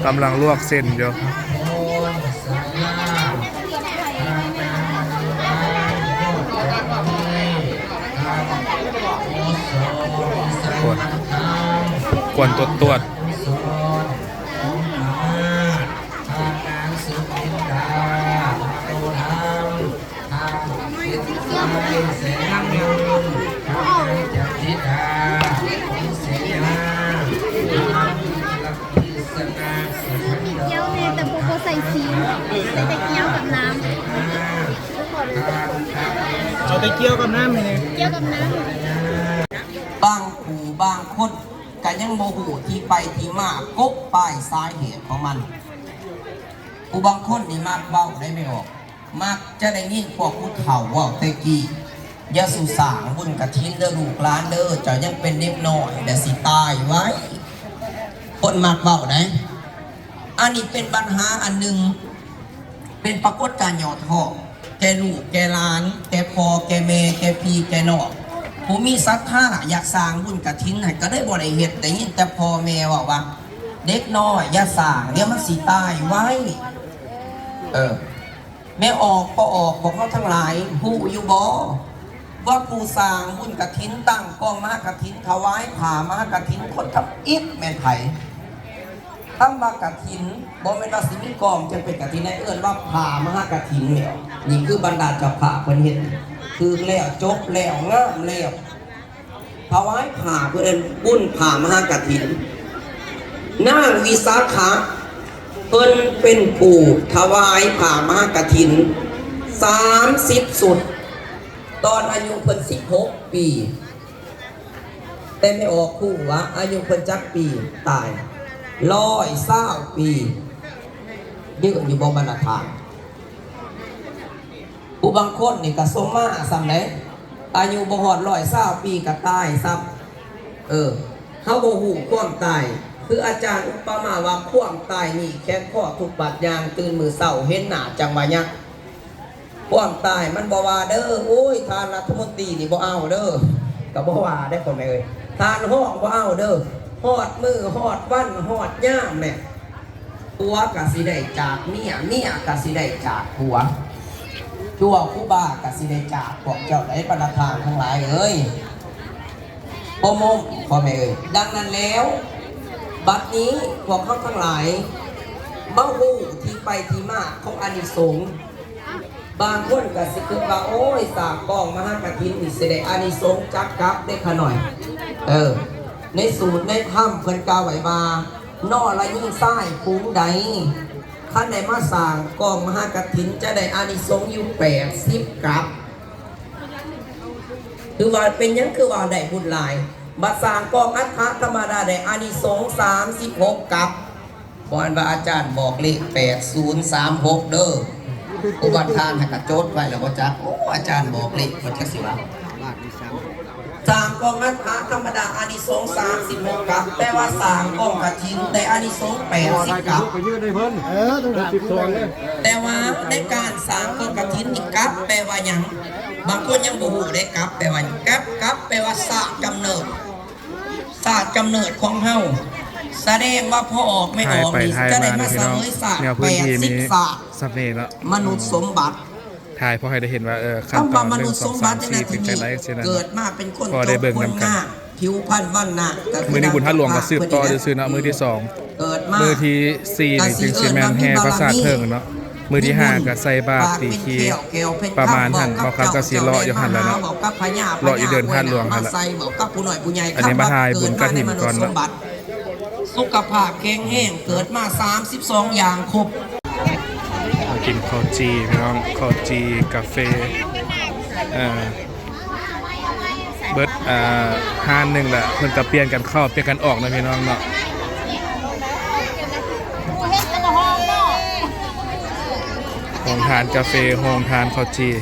ໆ, ກຳລັງລວກເສັ້ນຢູ່. ກວນ ກວນຕວດໆ. ທ່ານນາງສຸນິນດາ ມະໂນທຳ, ທ່ານເປັນໄຊ ແສງຍືນ, ທ່ານນາງຈັນທິດາ ຄອງເສຍາ, ທ່ານລັກພິສະນາ ສະໄພດອນ, ກ່ຽວແດ່ ແຕ່ບໍ່ ບໍ່ໃສ່ສີ, ໃສ່ແຕ່ກ່ຽວກັບນ້ຳ, ເອົາແຕ່ກ່ຽວກັບນ້ຳໃຫ້ແດ່, ກ່ຽວກັບນ້ຳ. ບາງຜູ້ບາງຄົນ ກໍຍັງບໍ່ຮູ້ທີ່ໄປທີ່ມາ ກົບປາຍສາເຫດຂອງມັນ. ຜູ້ບາງຄົນນີ້ມັກເວົ້າໄດ້ແມ່ອອກ, ມັກຈະໄດ້ຍິນພວກຜູ້ເຖົ້າເວົ້າແຕ່ກີ້, ຢ່າສູ່ສ້າງບຸນກະຖິນເດີລູກຫຼານເດີ, ເຈົ້າຍັງເປັນເດັກນ້ອຍ ແລະ ຊິຕາຍໄວ. ຄົນມັກເວົ້າໄດ໋. ອັນນີ້ເປັນບັນຫາອັນໜຶ່ງ, ເປັນປາກົດການຫຍໍ້ທໍ້ ແກ່ລູກແກ່ຫຼານ, ແກ່ພໍ່ແກ່ແມ່, ແກ່ພີ່ແກ່ນ້ອງ. ຜູ້ມີສັດທາຢາກສ້າງບຸນກະຖິນຫັ້ນ ກໍເລີຍບໍ່ໄດ້ເຮັດ. ໄດ້ຍິນແຕ່ພໍ່ແມ່ເວົ້າວ່າ ເດັກນ້ອຍຢ່າສ້າງ ດຽວມັນຊິຕາຍໄວ. ເອີ ແມ່ອອກ ພໍ່ອອກ ພວກເຮົາທັງຫຼາຍຮູ້ຢູ່ບໍ່ ວ່າຜູ້ສ້າງບຸນກະຖິນ ຕັ້ງກອງມະຫາກະຖິນ ຖວາຍຜ້າມະຫາກະຖິນ ຄົນທຳອິດແມ່ນໃຜ? ຄຳວ່າກະຖິນ ບໍ່ແມ່ນວ່າຊິມີກອງຈຶ່ງເປັນກະຖິນ ໃນເອີ້ນວ່າຜ້າມະຫາກະຖິນແລ້ວ. ນີ້ຄືບັນດາເຈົ້າພາບເພິ່ນເຮັດ ຖືກແລ້ວ ຈົບແລ້ວ ງາມແລ້ວ ຖວາຍຜ້າ ເພິ່ນເອີ້ນບຸນຜ້າມະຫາກະຖິນ. ນາງວິສາຂະ ເພິ່ນເປັນຜູ້ຖວາຍຜ້າມະຫາກະຖິນ ສາມສິບຊຸດ ຕອນອາຍຸເພິ່ນສິບຫົກປີ. ແຕ່ແມ່ອອກຮູ້ວ່າອາຍຸເພິ່ນຈັກປີ? ຕາຍ ຮ້ອຍຊາວປີ. ເຍອະຢູ່ບໍ່ບັນດາທ່ານ? ຜູ້ບາງຄົນນີ້ກໍສົມມາສ່ຳໃດ ອາຍຸບໍ່ຮອດຮ້ອຍຊາວປີກໍຕາຍຊ້ຳ. ເອີ ເຮົາບໍ່ຮູ້ຄວາມຕາຍ ຄືອາຈານອຸປະມາວ່າ ຄວາມຕາຍນີ້ແຂນຄໍທຸກບາດຍ່າງ ຕື່ນມື້ເຊົ້າເຫັນໜ້າຈັ່ງວ່າຍັກ. ຄວາມຕາຍມັນບໍ່ວ່າເດີ ໂອ້ຍ ທ່ານລັດຖະມົນຕີນີ້ບໍ່ເອົາເດີ ກໍບໍ່ວ່າໄດ້ ພໍ່ແມ່ເອີຍ ທ່ານຮອງບໍ່ເອົາເດີ ຮອດມື້ ຮອດວັນ ຮອດຍາມແຫຼະ ຜົວກໍຊິໄດ້ຈາກເມຍ ເມຍກໍຊິໄດ້ຈາກຜົວ ຕົວະຄູບາກໍຊິໄດ້ຈາກພວກເຈົ້າໄດ໋ ບັນດາທ່ານທັງຫຼາຍເອີຍ. ໂອ້ໂມ ພໍ່ແມ່ເອີຍ ດັ່ງນັ້ນແລ້ວ ບັດນີ້ພວກເຮົາທັງຫຼາຍມາຮູ້ທີ່ໄປທີ່ມາຂອງອານິສົງ. ບາງຄົນກໍຊິຄິດວ່າ ໂອ້ຍ ສ້າງກອງມະຫາກະຖິນນີ້ຊິໄດ້ອານິສົງຈັກກັບເດ້ຂະນ້ອຍ. ເອີ ໃນສູດໃນທຳເພິ່ນກ່າວໄວ້ວ່າ ນໍລະຍິງຊາຍຝູງໃດ ຄັນໄດ້ມາສ້າງກອງມະຫາກະຖິນ ຈະໄດ້ອານິສົງຢູ່ແປດສິບກັບ. ຄືວ່າເປັນຫຍັງຄືວ່າໄດ້ບຸນຫຼາຍ ບັດສ້າງກອງອັດຖະທຳມະດາໄດ້ອານິສົງສາມສິບຫົກກັບ. ບໍ່ອັນວ່າອາຈານບອກເລກແປດສູນສາມຫົກເດີ ຜູ້ບັນທານໃຫ້ກະຈົດໄວ້ແລ້ວບໍ່ຈັກ. ໂອ້ ອາຈານບອກເລກບໍ່ຈັກຊິວ່າ ສ້າງກອງອັດຖະທຳມະດາອານິສົງສາມສິບຫົກກັບ ແປວ່າສ້າງກອງກະຖິນໄດ້ອານິສົງແປດສິບກັບ. ເອີ ຕ້ອງໄດ້ສິບສອງເດ້. ແຕ່ວ່າໃນການສ້າງກອງກະຖິນນີ້ ກັບແປວ່າຫຍັງ? ບາງຄົນຍັງບໍ່ຮູ້ເດ້ ກັບແປວ່າຫຍັງ? ກັບ ກັບແປວ່າຊາດກຳເນີດ ຊາດກຳເນີດຂອງເຮົາ ສະແດງວ່າພໍ່ອອກແມ່ອອກນີ້ຈະໄດ້ມາສະເຫວີຍຊາດແປດສິບຊາດ ສະເໜ່ເນາະ ມະນຸດສົມບັດ ຖ່າຍພໍໃຫ້ໄດ້ເຫັນວ່າ ເອີ ຂັ້ນຕອນ ໜຶ່ງ ສອງ ສາມ ສີ່ ເປັນຈັ່ງໃດ ຈັ່ງຊີ້ນະ ເກີດມາເປັນຄົນຈົບຄົນງາມ ຜິວພັນວັນນະ ມື້ນີ້ບຸນທາດຫຼວງກໍສືບຕໍ່ຊື່ໆເນາະ ມື້ທີສອງ ເກີດມາ ມື້ທີສີ່ນີ້ຈຶ່ງຊິແມ່ນແຫ່ປາສາດເທິງເນາະ ມື້ທີຫ້າກໍໃສ່ບາດຕີຄີປະມານຫັ້ນ ບ່າວຄຳກໍຊິເລາະຢູ່ຫັ້ນແຫຼະເນາະ ເລາະຢູ່ເດີ່ນທາດຫຼວງຫັ້ນແຫຼະ. ອັນນີ້ມາຖ່າຍບຸນກະຖິນກ່ອນເນາະ. ສຸຂະພາບແຂງແຮງ ເກີດມາສາມສິບສອງຢ່າງຄົບ. ມາກິນເຂົ້າຈີ່ພີ່ນ້ອງ ເຂົ້າຈີ່ ກາເຟ ເອີ ເບິດ ເອີ ຮ້ານໜຶ່ງລະ ເພິ່ນກະປ່ຽນກັນເຂົ້າປ່ຽນກັນອອກເນາະພີ່ນ້ອງເນາະ. ໂຮງທານກາເຟ ໂຮງທານເຂົ້າຈີ່.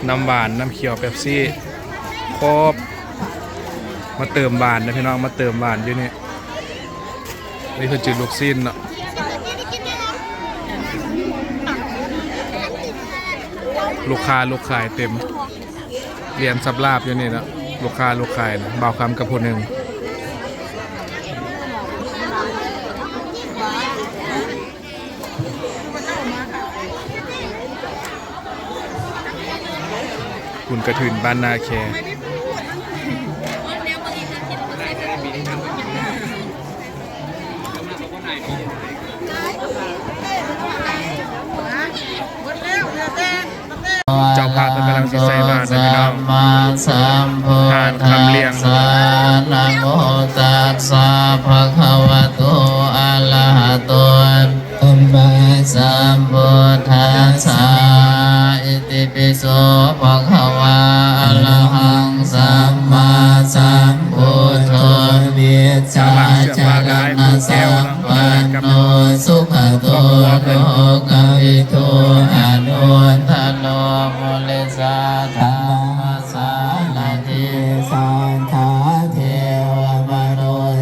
ນ້ຳຫວານ ນ້ຳຂຽວ ເປັບຊີ ຄອບ ມາເຕີມຫວານເດີພີ່ນ້ອງ ມາເຕີມຫວານຢູ່ນີ້. ນີ້ເພິ່ນຈື່ລູກຊີ້ນເນາະ ລູກຄ້າລູກຂາຍເຕັມ ລຽນສັບລາບຢູ່ນີ້ເນາະ ລູກຄ້າລູກຂາຍນະ ບ່າວຄຳກັບຜູ້ໜຶ່ງ. ບຸນກະຖິນບ້ານນາແຄ. ເຈົ້າພາບເພິ່ນກຳລັງຊິໃສ່ບາດນະພີ່ນ້ອງ ທ່ານຄຳລຽງ. ສະ ນະໂມຕັດສະ ພະຄະວະໂຕ ອະລະຫະໂຕ ສຳມາສຳພຸດທັດສະ ອິຕິປິໂສ ພະຄະວາ ອະລະຫັງ ສຳມາສຳພຸດໂທ ວິດຊາຈະລະນະສຳປັນໂນ ສຸຂະໂຕ ໂລກະວິທູ ອະນຸດຕະໂລ ປຸລິສະທຳມະສາລະຖິ ສັດຖາເທວະມະນຸດ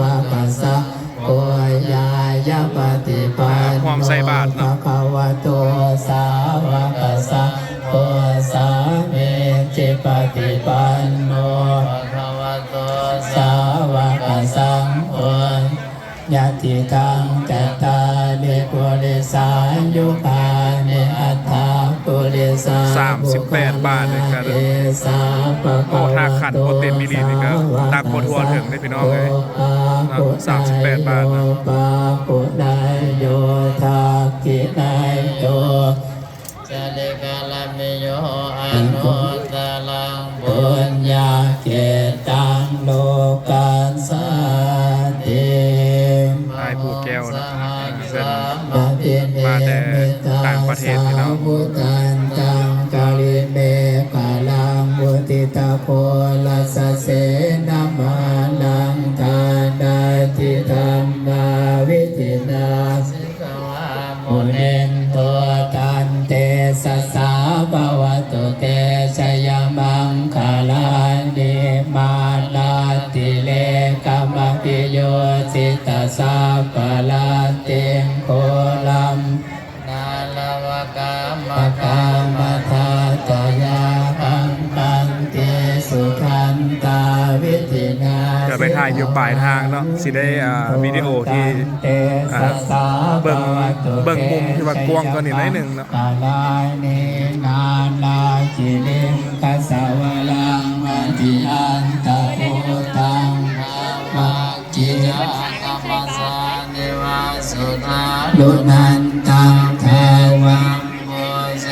ວະກະສັງໂຄ ຍາຍະປະຕິປັນໂນ ພະຄະວະໂຕ ສາວະກະສັງໂຄ ສາມີຈິປະຕິປັນໂນ ພະຄະວະໂຕ ສາວະກະສັງໂຄ ຍະຕິທັງ ຈັດຕາລິ ປຸລິສາຍຸຄານິ ອັດຖະ ປຸລິສາ ສາມສິບແປດບາດນີ້ກໍ ເອສາ ພະຄະວະໂຕ ໂອ້ ຖ້າຂັນບໍ່ເຕັມອີ່ຫຼີນີ້ກໍ ສາວະກະສັງໂຄ ນັກບໍ່ທົ່ວເຖິງເດ້ພີ່ນ້ອງເອີຍ ເນາະ ສາມສິບແປດບາດນະ ປາໂກໄນໂຍ ທັກກິໄນໂຍ ຈາລິກາລະມິໂຍ ອະນຸດຕະລັງ ປຸນຍະເຂດຕັງ ໂລກັດສາຕິ ອ້າຍຜູ້ແກ້ວເນາະ ເພິ່ນມາແຕ່ຕ່າງປະເທດພີ່ນ້ອງ ສາວຸດທັນຕັງ ກະລິເມຂະລັງ ອຸທິດຕະໂຄລະສະເສນະມາລັງ ທານາທິທຳມາວິທິນາ ສິກຂະວາ ມຸນິນໂທ ຕັນເຕຊະສາ ພະວະຕຸເຕ ຊະຍະມັງຄະລານິ ມາລາຕິເລກະມະພິໂຍຊິຕະ ສັບພະລັດຕິງ ໂຄລຳ ນາລະວະກາມະກາມະທັດຕະຍາຄັງ ຕັນຕິສຸທັນຕາວິທິນາ ຈະໄປຖ່າຍຢູ່ປາຍທາງເນາະ ຊິໄດ້ ອ່າ ວິດີໂອທີ່ ອ່າ ເບິ່ງ ເບິ່ງມຸມທີ່ວ່າກວ້າງກວ່ານີ້ໜ້ອຍໜຶ່ງເນາະ ກາລານິ ນານາຄິລິງຄະສະວະລັງ ມະຕິອັນຕະພູຕັງ ກາມະ ກິຍາຕະມະສານິວາສຸທາລຸນັນຕັງ ເທວັງໂພເສ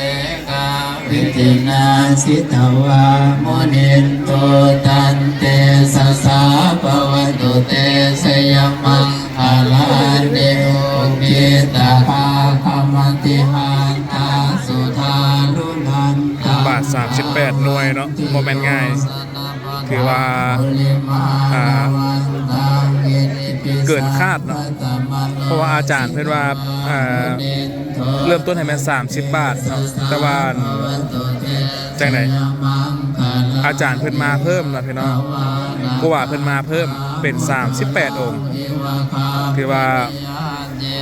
ກາວິທິນາ ສິຕະວາມຸນິນໂຕ ຕັນເຕຊະສາ ພະວະຕຸເຕ ຊະຍະມັງຄະລານິ ອຸກກິດຕະຄາຄະມະຕິຮັນຕະສຸທາລຸນັນຕັງ ບາດສາມສິບແປດໜ່ວຍເນາະ ບໍ່ແມ່ນງ່າຍ. ຖືວ່າ ອ່າ ເກີນຄາດເນາະ ເພາະວ່າອາຈານເພິ່ນວ່າ ອ່າ ເລີ່ມຕົ້ນໃຫ້ແມ່ນສາມສິບບາດເນາະ ແຕ່ວ່າ ຈັ່ງໃດ ອາຈານເພິ່ນມາເພີ່ມເນາະພີ່ນ້ອງ ຄູບາເພິ່ນມາເພີ່ມເປັນສາມສິບແປດອົງ ຖືວ່າ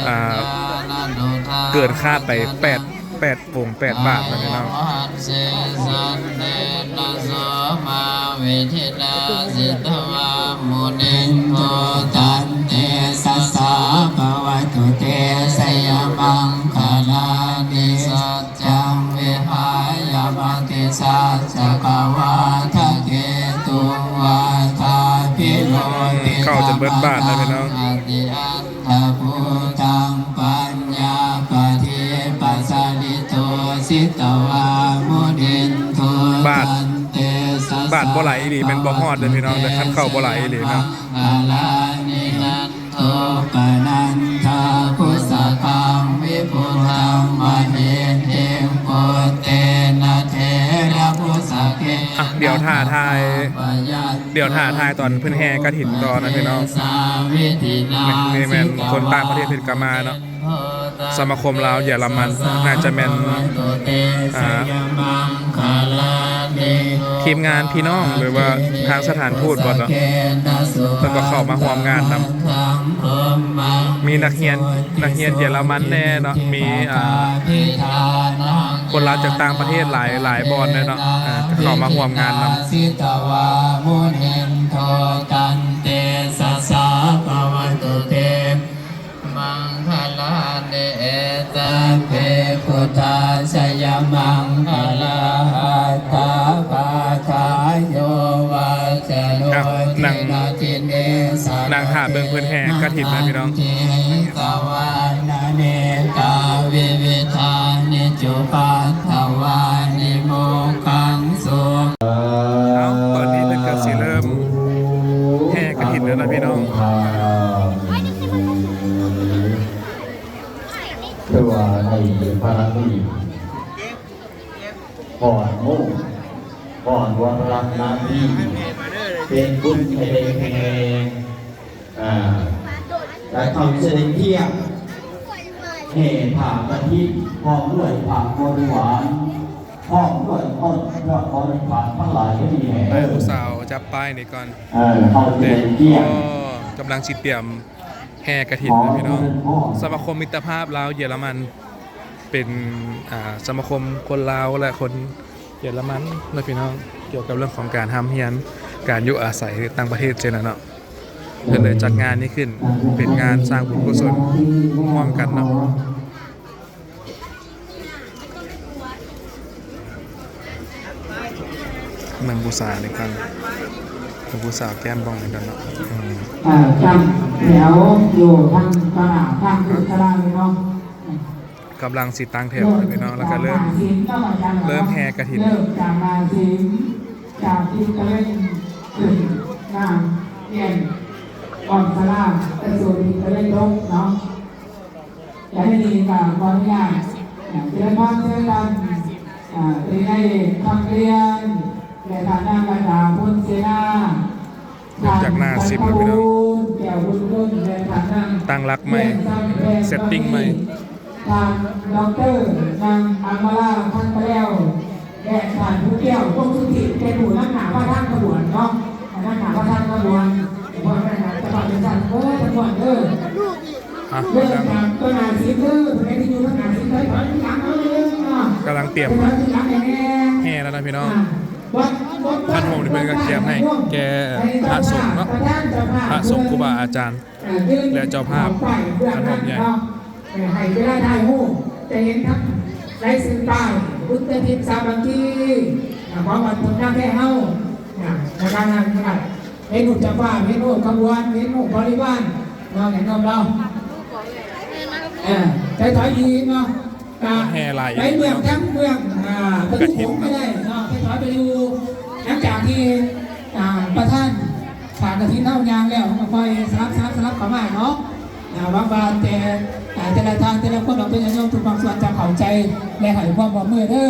ອ່າ ເກີນຄາດໄປແປດ ແປດອົງແປດບາດນະພີ່ນ້ອງ ເສສັນເຕນະໂສມາວິທິນາ ສິດຕະວາມຸນິນໂທ ຕັນເຕຊະສາ ພະວະຕຸເຕ ຊະຍະມັງຄະລານິ ສັດຈັງວິຫາຍະ ມະຕິສັດຈະກະວາທະເກຕຸງ ວາທາພິໂລພິຕັງ ເຂົ້າຈົນເບິດບາດແລ້ວພີ່ນ້ອງ ອະຕິອັນ ທະພູຕັງປັນຍາປະທີປັດສະລິໂຕ ສິດຕະວາມຸນິນໂທ ບາດ ບາດບໍ່ຫຼາຍອີ່ຫຼີ ແມ່ນບໍ່ຮອດເດີພີ່ນ້ອງເດີ ຄັນເຂົ້າບໍ່ຫຼາຍອີ່ຫຼີເນາະ ຄະລານິນັນໂທ ປະນັນທາຄຸສະກັງ ວິພຸດທັງມະນີຕິງ ປຸດເຕນະເຖລະບຸດສະເກ ອ່ະ ດຽວຖ້າຖ່າຍ ດຽວຖ້າຖ່າຍຕອນເພິ່ນແຫ່ກະຖິນຕໍ່ນະພີ່ນ້ອງ ນີ້ແມ່ນຄົນຕ່າງປະເທດເພິ່ນກະມາເນາະ ສະມາຄົມລາວເຢຍລະມັນ ໜ້າຈະແມ່ນ ອ່າ ທີມງານພີ່ນ້ອງ ຫຼືວ່າທາງສະຖານທູດບໍ່ເນາະ ເພິ່ນກໍເຂົ້າມາຮ່ວມງານນຳ ມີນັກຮຽນ ນັກຮຽນເຢຍລະມັນແດ່ເນາະ ມີ ອ່າ ຄົນລາວຈາກຕ່າງປະເທດຫຼາຍ ຫຼາຍບ່ອນເດ້ເນາະ ເຂົ້າມາຮ່ວມງານນຳ ສິຕະວາມຸນິນໂທ ຕັນເຕຊະສາ ພະວະຕຸເຕ ມັງຄະລານິ ເອຕະເພ ພຸດທະຊະຍະມັງຄະລາ ອັດຖະກະຖາ ໂຍວາຈະໂນ ທິນະທິເນ ນັ່ງຖ້າເບິ່ງເພິ່ນແຫ່ກະຖິນນະພີ່ນ້ອງ ສະວັນນະເນກາວິວິທານິ ຈຸປັດຖະວານິ ໂມກຄັງສຸ ເອົາ ຕອນນີ້ເພິ່ນກໍຊິເລີ່ມແຫ່ກະຖິນແລ້ວນະພີ່ນ້ອງ ຖືວ່າໄດ້ບາລະມີຮອດໂມງ ກ່ອນວາລະນາທີ ເປັນບຸນໃຫ້ໄດ້ແຂງແຮງ ອ່າ ແລະເຂົາຈະໄດ້ກຽມແຫ່ຜ້າກະຖິນ ພ້ອມດ້ວຍຜ້າບໍລິວານ ພ້ອມດ້ວຍຕົ້ນດອກບໍລິວານທັງຫຼາຍທີ່ມີແຫ່ ເອີ ຜູ້ສາວຈັບປ້າຍນີ້ກ່ອນ ເອີ ເຂົາຈະໄດ້ກຽມ ໂອ້ ກຳລັງຊິຕຽມ ແຫ່ກະຖິນນະພີ່ນ້ອງ. ສະມາຄົມມິດຕະພາບລາວເຢຍລະມັນ ເປັນ ອ່າ ສະມາຄົມຄົນລາວ ແລະ ຄົນເຢຍລະມັນນະພີ່ນ້ອງ ກ່ຽວກັບເລື່ອງຂອງການຮ່ຳຮຽນ ການຢູ່ອາໄສຕ່າງປະເທດຊີ້ນະເນາະ. ເພິ່ນເລີຍຈັດງານນີ້ຂຶ້ນ ເປັນງານສ້າງບຸນກຸສົນຮ່ວມກັນເນາະ. ເບິ່ງຜູ້ສາວນີ້ກ່ອນ ເບິ່ງຜູ້ສາວແກ້ມປ່ອງນີ້ກ່ອນເນາະ. ອືມ ອ່າ ຕັ້ງແຖວຢູ່ທາງຕະຫຼາດ ທາງຂຶ້ນຕະຫຼາດເນາະ. ກຳລັງຊິຕັ້ງແຖວເນາະພີ່ນ້ອງ ແລ້ວກໍເລີ່ມ ເລີ່ມແຫ່ກະຖິນ ເລີ່ມຈາກໜ້າສິມ ຈາກທິດຕາເວັນຂຶ້ນ ໜ້າວຽນອ້ອມສາລາ ໄປສູ່ທິດຕາເວັນຕົກເນາະ. ແລະ ໃນນີ້ກໍຂໍອະນຸຍາດ ອ່າ ຈະໄດ້ພາເຊີນທ່ານ ອ່າ ຕຣີນາຍເອກ ຄຳລຽນ ແລະ ທ່ານນາງລັດດາ ພົນເສນາ ເລີ່ມຈາກໜ້າສິມເນາະພີ່ນ້ອງ ແກ້ວບຸນກຸນ ແລະ ທ່ານນາງ ຕັ້ງຫຼັກໃໝ່ ເຊັດຕິ້ງໃໝ່ ທ່ານດອກເຕີນາງອຳມາລາ ຄັນຕະແລວ ແລະ ທ່ານຜູ້ແກ້ວ ວົງສຸທິ ເປັນຜູ້ນຳໜ້າພາທາງຂະບວນເນາະ ນຳໜ້າພາທາງຂະບວນ. ເພາະນັ້ນ ເຈົ້າພາບເປັນຊັ້ນ ເອີ ຂະບວນເດີ ອ່ະ ເລີ່ມຈາກຕົວໜ້າສິມເດີ ຜູ້ໃດທີ່ຢູ່ທາງໜ້າສິມ ຖອຍ ຖອຍຫຼັງເອົາເດີເນາະ ກຳລັງຕຽມ ຖອຍຫຼັງແດ່ໆ ແຫ່ແລ້ວນະພີ່ນ້ອງ. ອ່າ ຄັນຫົ່ມນີ້ເພິ່ນກໍກຽມໃຫ້ແກ່ພະສົງເນາະ ພະສົງ ຄູບາອາຈານ ອ່າ ແລະ ເຈົ້າພາບ ຄັນຫົ່ມໃຫຍ່ ເອີ ໃຫ້ເວລາຖ່າຍຮູບ ຈະເຫັນທັງລາຍຊື່ປ້າຍ ບຸນກະຖິນສາມັກຄີ ອ່າ ຂອງວັດຜົນນາແພເຮົາ ອ່າ ໃນການນັ້ນ ເຫັນຮູບເຈົ້າພາບ ເຫັນຮູບຂະບວນ ເຫັນຮູບບໍລິວານເນາະ ແນະນຳເນາະ ເອີ ຖອຍໆອີກເນາະ ກະແຫ່ຫຼາຍ ໄປເບື້ອງທາງເບື້ອງ ອ່າ ປະຕູໂຂງກໍໄດ້ເນາະ ຖອຍໆໄປຢູ່ ຫຼັງຈາກທີ່ ອ່າ ປະທານຜ້າກະຖິນເຮົາຍ່າງແລ້ວ ເຮົາກໍຄ່ອຍສະຫຼັບ ສະຫຼັບ ສະຫຼັບເຂົ້າມາເນາະ ອ່າ ຫວັງວ່າແຕ່ ອ່າ ແຕ່ລະທ່ານ ແຕ່ລະຄົນ ເຮົາເປັນຍາດໂຍມທຸກພາກສ່ວນຈະເຂົ້າໃຈ ແລະ ໃຫ້ຄວາມຮ່ວມມືເດີ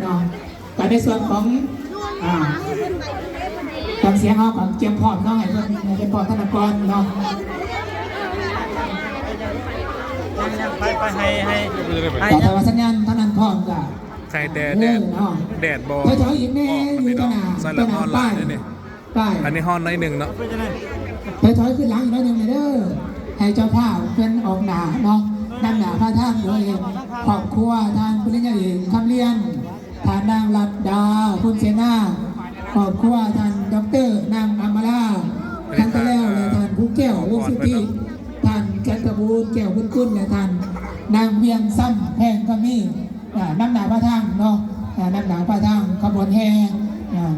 ເນາະ. ກໍໃນສ່ວນຂອງ ອ່າ ເຄື່ອງສຽງເຮົາກໍກຽມພ້ອມເນາະ ໃຫ້ເພິ່ນ ໃຫ້ເພິ່ນພ້ອມທະນາກອນເນາະ ໄປ ໄປ ໃຫ້ ໃຫ້ ໃຫ້ ຖ້າວ່າສັນຍານທາງນັ້ນພ້ອມກໍ ໃສ່ແຕ່ແດດ ເອີເນາະ ແດດບໍ່ ຖອຍໆອີກແດ່ ຢູ່ຕໍ່ໜ້າ ຕໍ່ໜ້າປ້າຍ ອັນນີ້ຮ້ອນໜ້ອຍໜຶ່ງເນາະ ຖອຍໆຂຶ້ນຫຼັງອີກໜ້ອຍໜຶ່ງເດີ ໃຫ້ເຈົ້າພາບເພິ່ນອອກໜ້າເນາະ ນຳໜ້າພາທາງໂດຍຄອບຄົວທ່ານປະລິນຍາເອກ ຄຳລຽນ ທ່ານນາງລັດດາ ພົນເສນາ ຄອບຄົວທ່ານດອກເຕີນາງອຳມາລາ ຄັນຕະແລວ ແລະ ທ່ານພູແກ້ວ ວົງສຸທິ ທ່ານຈັນທະບູນ ແກ້ວບຸນກຸນ ແລະ ທ່ານນາງວຽງຊຳ ແພງຄຳມີ ອ່າ ນຳໜ້າພາທາງເນາະ ອ່າ ນຳໜ້າພາທາງຂະບວນແຫ່ ອ່າ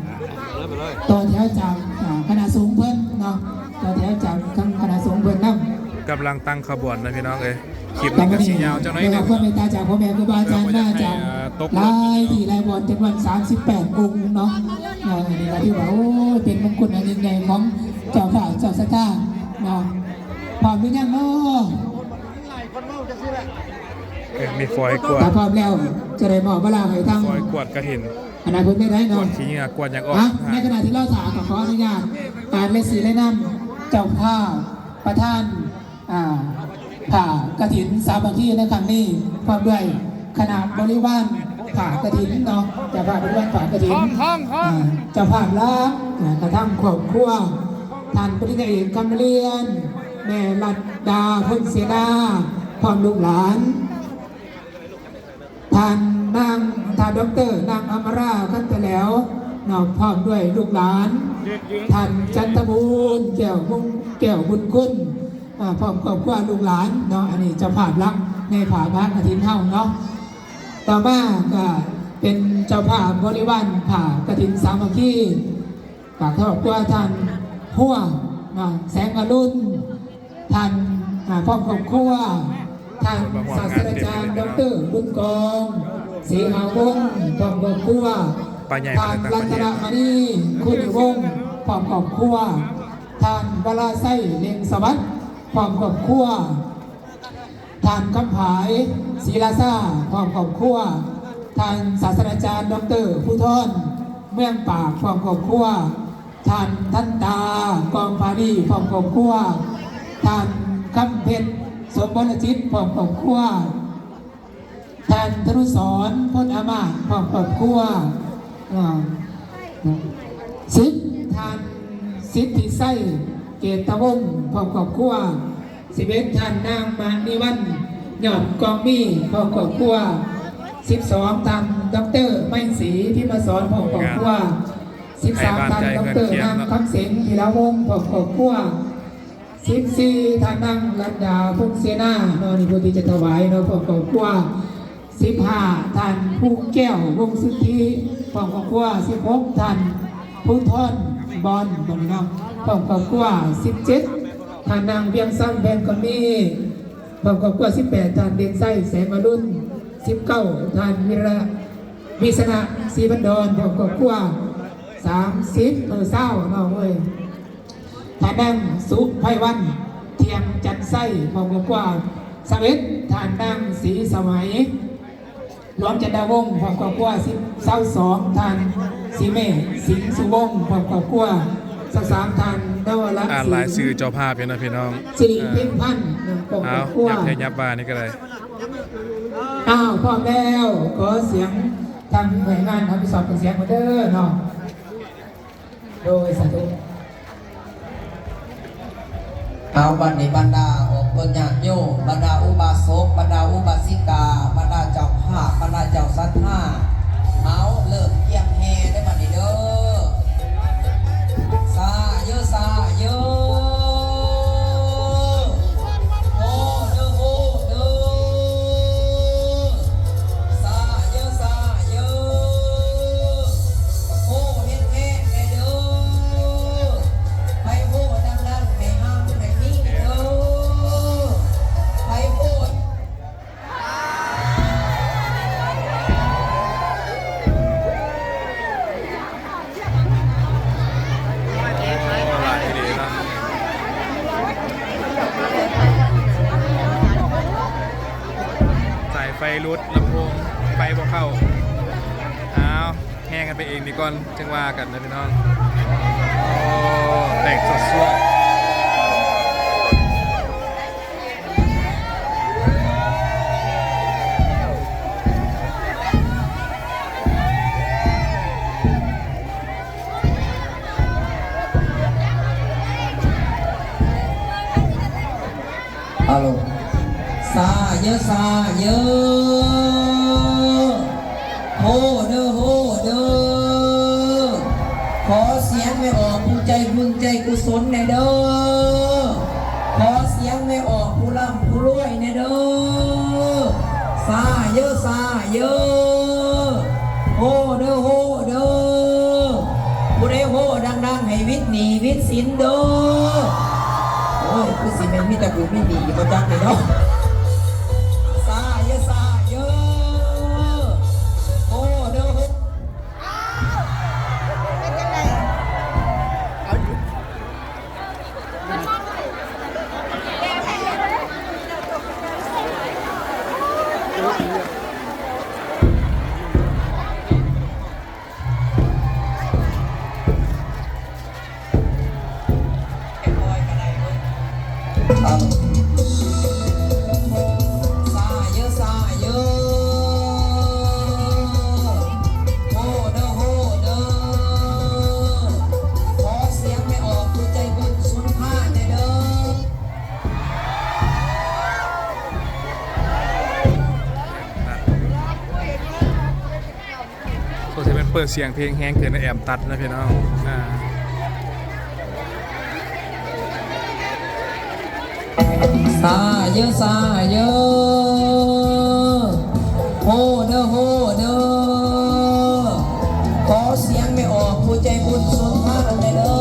ຕໍ່ແຖວຈາກ ອ່າ ຄະນະສົງເພິ່ນເນາະ ຕໍ່ແຖວຈາກທາງຄະນະສົງເພິ່ນນຳ ກຳລັງຕັ້ງຂະບວນນະພີ່ນ້ອງເອີຍ. ຄລິບນີ້ກໍຊິຍາວຈັກໜ້ອຍໜຶ່ງ ຄວາມເມດຕາຈາກພໍ່ແມ່ຄູບາອາຈານມາຈາກຫຼາຍທີ່ຫຼາຍບ່ອນ ຈຳນວນສາມສິບແປດອົງເນາະ ເອີ ອັນນີ້ກໍຖືວ່າ ໂອ້ຍ ເປັນມົງກຸດອັນຍິ່ງໃຫຍ່ຂອງເຈົ້າຟ້າເຈົ້າຊະຕາເນາະ. ພ້ອມຫຼືຍັງເນາະ? ເອີ ມີຟອຍກວດ ຖ້າພ້ອມແລ້ວຈະໄດ້ມອບເວລາໃຫ້ທາງ ຟອຍກວດກະຖິນ ຄະນະເພິ່ນໄດ້ເນາະ ກວດຂີ້ເຫຍື້ອ ກວດຫຍັງອອກ. ອ່ະ ໃນຂະນະທີ່ລໍຖ້າ ກໍຂໍອະນຸຍາດອ່ານລາຍຊື່ລາຍນາມເຈົ້າພາບ ປະທານ ອ່າ ຜ້າກະຖິນສາມັກຄີໃນຄັ້ງນີ້ ພ້ອມດ້ວຍຄະນະບໍລິວານຜ້າກະຖິນເນາະ ເຈົ້າພາບບໍລິວານຜ້າກະຖິນ ອ່າ ເຈົ້າພາບຫຼັກ ແລະ ກະທັງຄອບຄົວ ທ່ານປະລິນຍາເອກ ຄຳລຽນ ແມ່ລັດດາ ພົນເສນາ ພ້ອມລູກຫຼານ ທ່ານນາງ ທ່ານດອກເຕີນາງອຳມາລາ ຄັນຕະແຫຼວເນາະ ພ້ອມດ້ວຍລູກຫຼານ ທ່ານຈັນທະບູນ ແກ້ວວົງ ແກ້ວບຸນກຸນ ອ່າ ພ້ອມຄອບຄົວລູກຫຼານເນາະ. ອັນນີ້ເຈົ້າພາບຫຼັກໃນຜ້າ ຜ້າກະຖິນເຮົາເນາະ. ຕໍ່ມາກໍເປັນເຈົ້າພາບບໍລິວານຜ້າກະຖິນສາມັກຄີ ກໍຄອບຄົວທ່ານ ຮົວ ເນາະ ແສງອະລຸນ ທ່ານ ອ່າ ພ້ອມຄອບຄົວ ທ່ານສາດສະດາຈານ ດອກເຕີ ບຸນກອງ ສີຫາວົງ ພ້ອມຄອບຄົວ ທ່ານລັດຕະນະມະນີ ຄຸນນິວົງ ພ້ອມຄອບຄົວ ທ່ານວະລາໄຊ ເລັງສະຫວັດ ພ້ອມຄອບຄົວ ທ່ານຄຳຜາຍ ສີລາຊາ ພ້ອມຄອບຄົວ ທ່ານສາດສະດາຈານ ດອກເຕີ ພູທອນ ເມືອງປາກ ພ້ອມຄອບຄົວ, ທ່ານທັນຕາ ກອງພາລີ ພ້ອມຄອບຄົວ, ທ່ານຄຳເພັດ ສົມວໍລະຈິດ ພ້ອມຄອບຄົວ, ທ່ານທະນຸສອນ ພົນອາມາດ ພ້ອມຄອບຄົວ, ອາ ສິບ ທ່ານສິດທິໄຊ ເກດຕະວົງ ພ້ອມຄອບຄົວ, ສິບເອັດ ທ່ານນາງມະນີວັນ ຍອດກອງມີ ພ້ອມຄອບຄົວ, ສິບສອງ ທ່ານ ດອກເຕີ ໄມສີ ພິມມະສອນ ພ້ອມຄອບຄົວ, ສິບສາມ ທ່ານ ດອກເຕີ ນາງຄຳເສັງ ທີລະວົງ ພ້ອມຄອບຄົວ, ສິບສີ່ ທ່ານນາງລັດດາ ພົງເສນາ ເນາະ ນີ້ຜູ້ທີ່ຈະຖວາຍເນາະ ພ້ອມຄອບຄົວ, ສິບຫ້າ ທ່ານພູແກ້ວ ວົງສຸດທິ ພ້ອມຄອບຄົວ, ສິບຫົກ ທ່ານພູທອນ ບອນ ເນາະ ພ້ອມຄອບຄົວ, ສິບເຈັດ ທ່ານນາງວຽງຊຳ ແພງຄຳມີ ພ້ອມຄອບຄົວ, ສິບແປດ ທ່ານເດັ່ນໄຊ ແສງອະລຸນ, ສິບເກົ້າ ທ່ານວິລະ ວິສະນະ ສີພັນດອນ ພ້ອມຄອບຄົວ, ສາມສິບ ເອີ ຊາວ ເນາະເອີຍ ທ່ານນາງສຸໄພວັນ ທ່ຽງຈັນໄຊ ພ້ອມຄອບຄົວ, ຊາວເອັດ ທ່ານນາງສີສະໄໝ ຫຼວງຈັນດາວົງ ພ້ອມຄອບຄົວ, ຊາວສອງ ທ່ານສີເມດ ສິງສຸວົງ ພ້ອມຄອບຄົວ, ຊາວສາມ ທ່ານນະວະລັດ ອ່ານລາຍຊື່ເຈົ້າພາບຢູ່ນະພີ່ນ້ອງ ສິລິເພັງພັນ ພ້ອມຄອບຄົວ. ເອົາ ຍັບແທ້ຍັບວ່ານີ້ກໍໄດ້. ອ້າວ ພ້ອມແລ້ວ ຂໍສຽງທາງໜ່ວຍງານຮັບຜິດຊອບເປັນສຽງເດີເນາະ. ໂດຍ ສາທຸ. ເອົາ ບັດນີ້ບັນດາອອກຕົນຍາດໂຍມ, ບັນດາອຸບາສົກ, ບັນດາອຸບາສິກາ, ບັນດາເຈົ້າພາບ, ບັນດາເຈົ້າສັດທາ, ເອົາ ເລີ່ມກຽມແຫ່ເດີບັດນີ້ເດີ. ສາເຢີ ສາເຢີ ໂຮເດີ ໂຮເດີ. ສາເຢີ ສາເຢີ ໂຮແຮງໆແດ່ເດີ. ໃຜໂຮດັງໆ ໃຫ້ຮັກໃຫ້ມີເດີ ໃຜໂຮ. ສາຍໄຟຫຼຸດ ລຳໂພງໄປບໍ່ເຂົ້າ. ອ້າວ ແຮ່ກັນໄປເອງນີ້ກ່ອນ ຈັ່ງວ່າກັນເດີພີ່ນ້ອງ. ໂອ້ ແຕກສວດໆ. ອາໂລ ສາເຢີ ສາເຢີ ໂຮເດີ ໂຮເດີ. ຂໍສຽງແມ່ອອກຜູ້ໃຈບຸນໃຈກຸສົນແດ່ເດີ. ຂໍສຽງແມ່ອອກຜູ້ລ່ຳຜູ້ລວຍແດ່ເດີ. ສາເຢີ ສາເຢີ ໂຮເດີ ໂຮເດີ. ຜູ້ໃດໂຮດັງໆ ໃຫ້ວິດໜີ້ວິດສິນເດີ. ໂອ້ຍ ຄືຊິແມ່ນມີແຕ່ຜູ້ມີໜີ້ບໍ່ຈັກເດເນາະ. ສາເຢີ ສາເຢີ ໂຮເດີ ໂຮ. ເປັນຈັ່ງໃດ? ສາເຢີ ສາເຢີ ໂຮເດີ ໂຮເດີ. ຂໍສຽງແມ່ອອກຜູ້ໃຈບຸນສຸນພາແດ່ເດີ. ສົງໄສແມ່ນເປີດສຽງເພງແຮງເກີນ ແອມຕັດນະພີ່ນ້ອງ. ອ່າ ສາເຢີ ສາເຢີ ໂຮເດີ ໂຮເດີ. ຂໍສຽງແມ່ອອກຜູ້ໃຈບຸນສຸນພາແດ່ເດີ.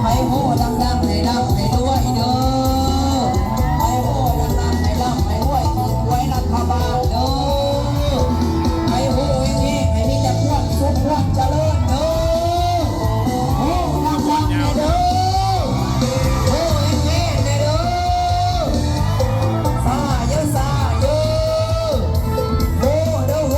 ໃຜໂຮດັງໆ ໃຫ້ລ່ຳໃຫ້ລວຍເດີ. ໃຜໂຮດັງໆ ໃຫ້ລ່ຳໃຫ້ລວຍ ຖືກຫວຍລັດຖະບານເດີ. ໃຜໂຮແຮງໆ ໃຫ້ມີແຕ່ຄວາມສຸກຄວາມຈະເລີນເດີ. ໂຮດັງໆ ແດ່ເດີ. ໂຮແຮງໆ ແດ່ເດີ. ສາເຢີ ສາເຢີ ໂຮເດີ ໂຮ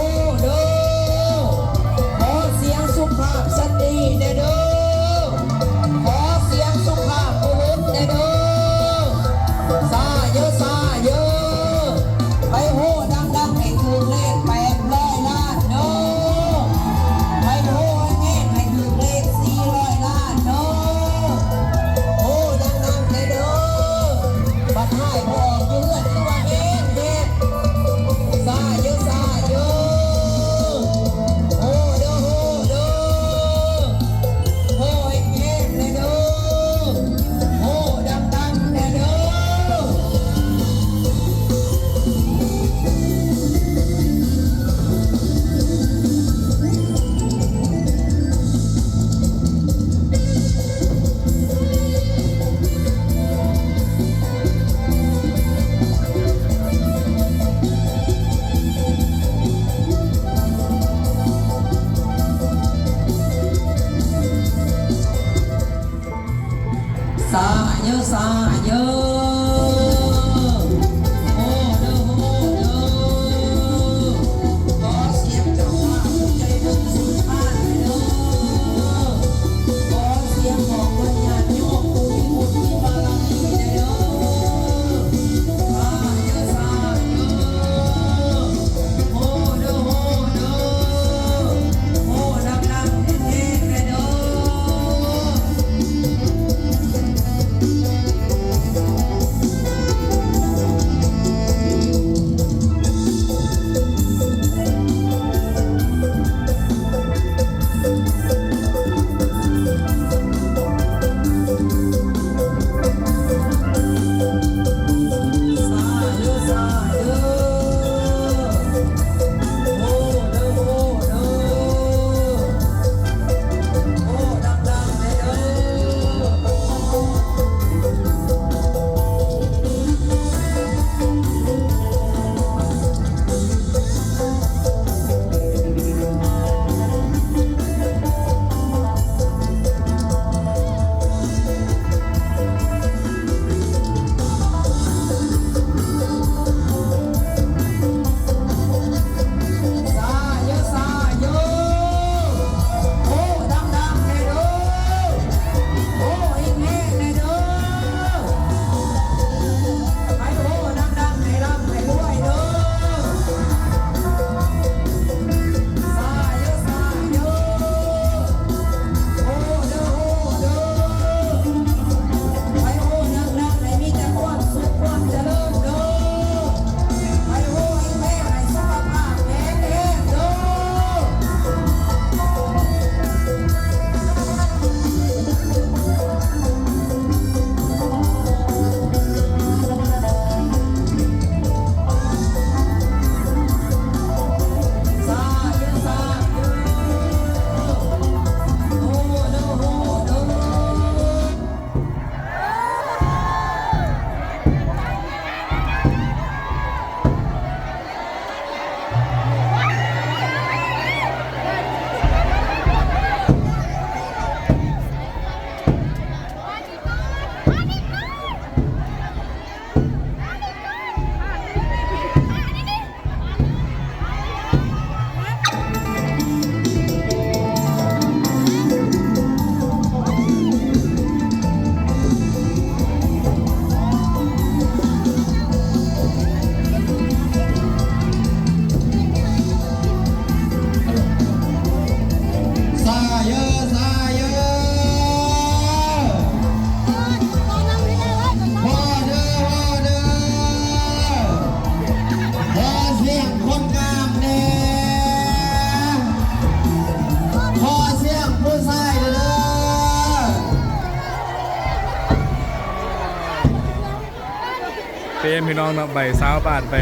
ພີ່ນ້ອງເນາະ ໃບຊາວບາດ ໃບ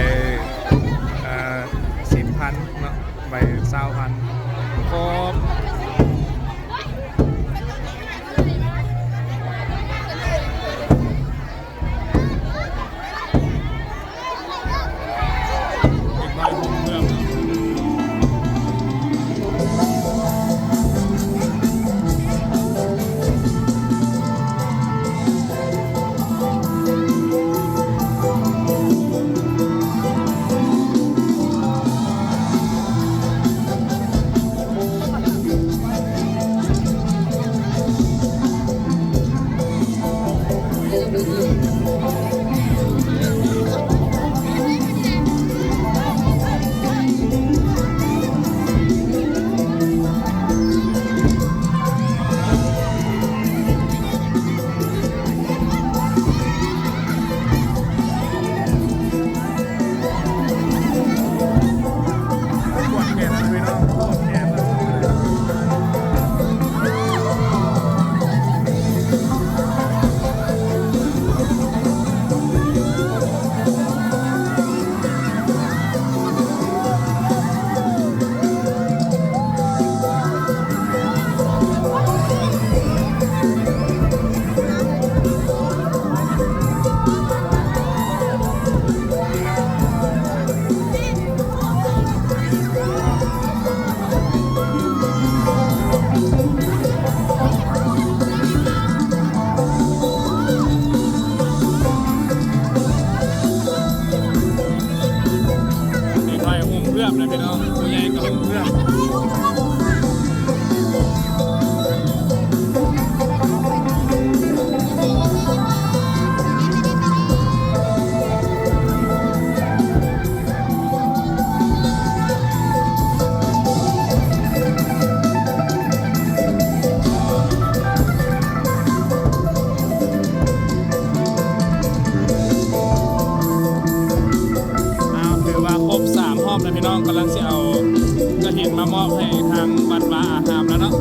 ເອີ ສິບພັນເນາະ ໃບຊາວພັນ ຄອບ. ເດັກນ້ອຍໂຮມເພື່ອນນະພີ່ນ້ອງ ຜູ້ໃຫຍ່ກໍໂຮມເພື່ອນ. ອ້າວ ຖືວ່າຄົບສາມຮອບແລ້ວພີ່ນ້ອງ ກຳລັງຊິເອົາກະຖິນມາມອບໃຫ້ທາງວັດວາອາຮາມແລ້ວເນາະ.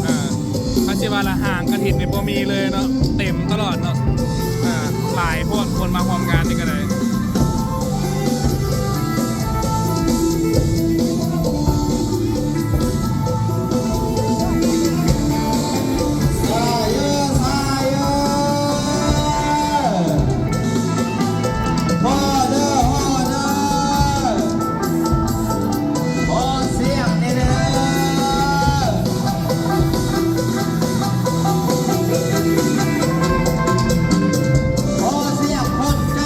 ອ່າ ຄັນຊິວ່າລະຫາງກະຖິນນີ້ບໍ່ມີເລີຍເນາະ ເຕັມຕະຫຼອດເນາະ ອ່າ ຫຼາຍໂພດ ຄົນມາຮ່ວມງານນີ້ກະໄດ້. ຂໍສຽງແດ່ເດີ ຂໍສຽງຄົນໃຈ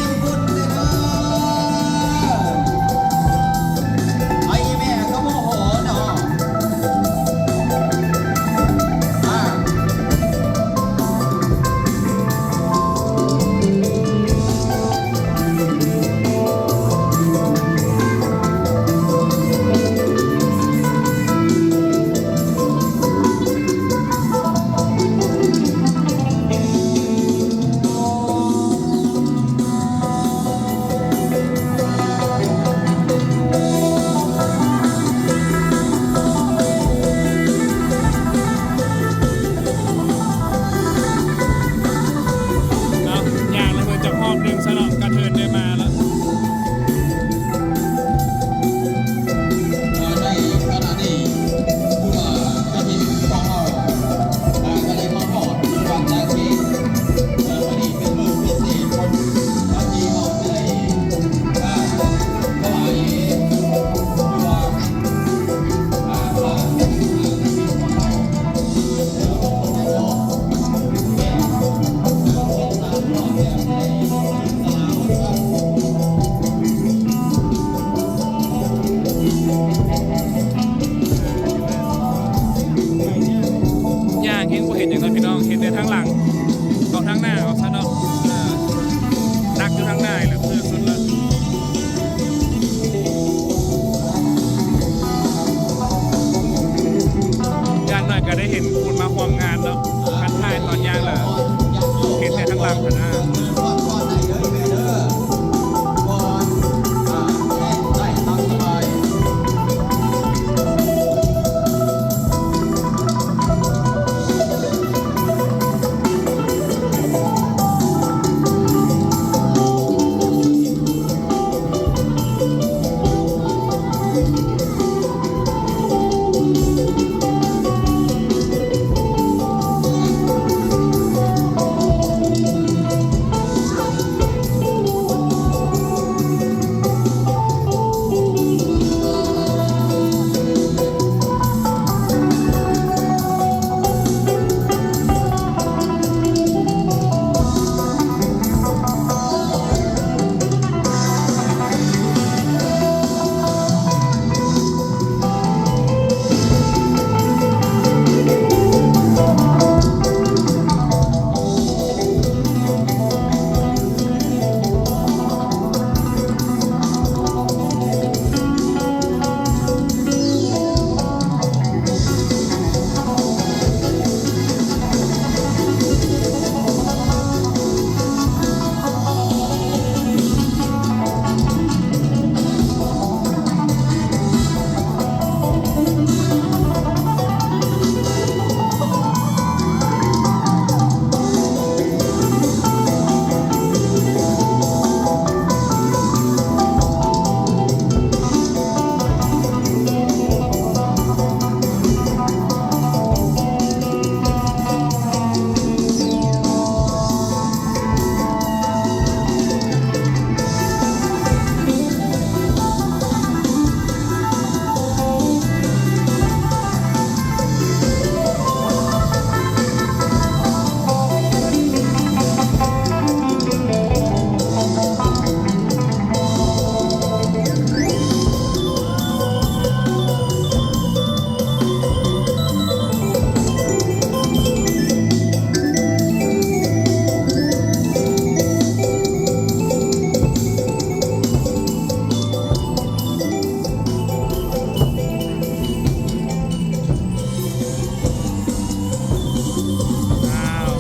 ອ້າວ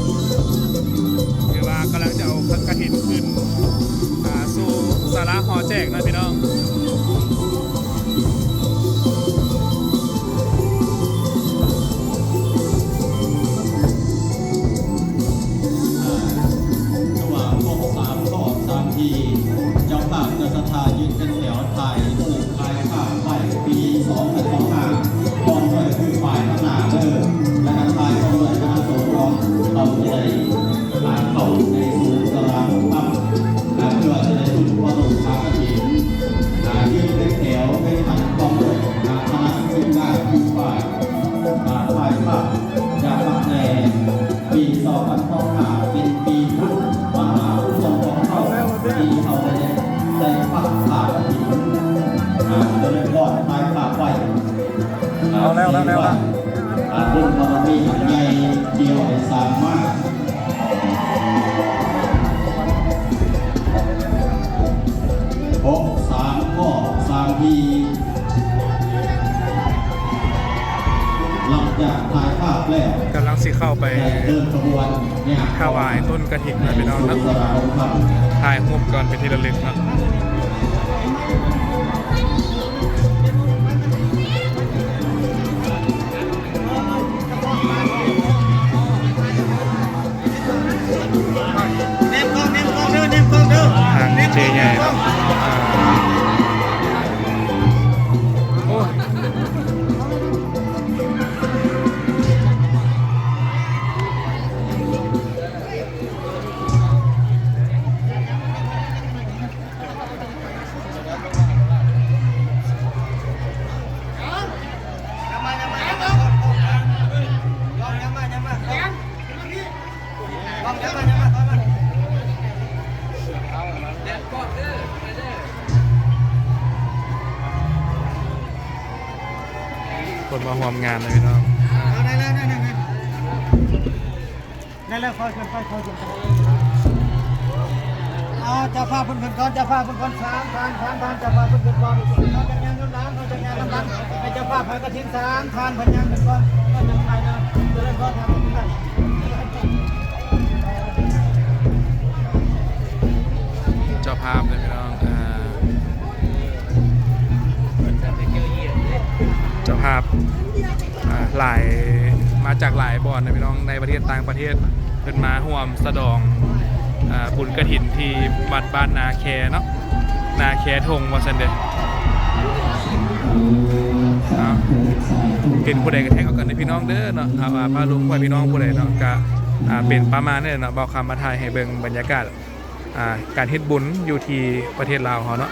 ຄືວ່າກຳລັງຈະເອົາກະຖິນຂຶ້ນ ອ່າ ສູ່ສາລາຫໍແຈກເນາະພີ່ນ້ອງ. ອ່າ ຄືວ່າຄົບສາມຮອບສາມທີ ເຈົ້າພາບເຈົ້າສັດທາຢືນເປັນແຖວຖ່າຍຮູບ ຖ່າຍພາບໄວ້ປີສອງພັນຊາວຫ້າ ພ້ອມດ້ວຍຄືປ້າຍຂ້າງໜ້າເດີ ແລະກະຖ່າຍພ້ອມດ້ວຍຄະນະສົງເນາະ ເຮົາຈະໄດ້ ອ່າ ເຂົ້າໃນສູນສະຫວ່າງທຳ ອ່າ ເພື່ອຈະໄດ້ຊຸມປະຕູພະກະຖິນ ອ່າ ຢືນເປັນແຖວເປັນພັນພ້ອມດ້ວຍ ອ່າ ຄະນະທີມງານຄືປ້າຍ ອ່າ ຖ່າຍພາບຢາມຮັກແລງ ປີສອງພັນຊາວຫ້າ ເປັນປີບຸນມະຫາກຸສົນຂອງເຮົາ ທີ່ເຮົາໄດ້ ໄດ້ປັກສາກະຖິນ ອ່າ ຈະໄດ້ພ້ອມຖ່າຍພາບໄວ້ ອ່າ ເອົາແລ້ວ ເອົາແລ້ວ ອ່າ ບຸນບາລະມີອັນໃຫຍ່ທີ່ເຮົາໄດ້ສ້າງມາ ຄົບສາມຮອບສາມທີ ຫຼັງຈາກຖ່າຍພາບແລ້ວ ກຳລັງຊິເຂົ້າໄປ ໄດ້ເດີນຂະບວນ ຖວາຍຕົ້ນກະຖິນນະພີ່ນ້ອງເນາະ ຖ່າຍຮູບກ່ອນເປັນທີ່ລະລຶກເນາະ. ທາງເຈໃຫຍ່ເນາະ ໂອ້ຍ. ຄົນມາຮ່ວມງານນະພີ່ນ້ອງ. ໄດ້ແລ້ວ ໄດ້ແລ້ວ ໄດ້ແລ້ວ ໄດ້ແລ້ວ ຄ່ອຍຂຶ້ນໄປ ຄ່ອຍຂຶ້ນໄປ. ອ່າ ເຈົ້າພາບເພິ່ນຂຶ້ນກ່ອນ ເຈົ້າພາບເພິ່ນກ່ອນ ສາມທ່ານ ສາມທ່ານ ເຈົ້າພາບເພິ່ນຂຶ້ນກ່ອນ ເຮົາຈັກຍ່າງນຳຫຼັງ ເຮົາຈັກຍ່າງນຳຫຼັງ ໃຫ້ເຈົ້າພາບ ໃຫ້ກະຖິນສາມທ່ານ ເພິ່ນຍ່າງຂຶ້ນກ່ອນ ເຮົາຈັ່ງຖ່າຍນຳ ຈະໄດ້ຂໍທາງຂຶ້ນໄປ. ພາບເດີພີ່ນ້ອງ ເອີ ເຈົ້າພາບ ອ່າ ຫຼາຍ ມາຈາກຫຼາຍບ່ອນເດີພີ່ນ້ອງ ໃນປະເທດຕ່າງປະເທດ ເພິ່ນມາຮ່ວມສະດອງ ອ່າ ບຸນກະຖິນທີ່ວັດບ້ານນາແຄເນາະ ນາແຄທົ່ງວ່າຊັ້ນເດ. ເປັນຜູ້ໃດກໍແທັກເອົາກັນເດີພີ່ນ້ອງເດີເນາະ ຖ້າວ່າມາລົມພໍ່ພີ່ນ້ອງຜູ້ໃດເນາະ ກະ ອ່າ ເປັນປະມານນີ້ແຫຼະເນາະ ບ່າວຄຳມາຖ່າຍໃຫ້ເບິ່ງບັນຍາກາດ ອ່າ ການເຮັດບຸນຢູ່ທີ່ປະເທດລາວເຮົາເນາະ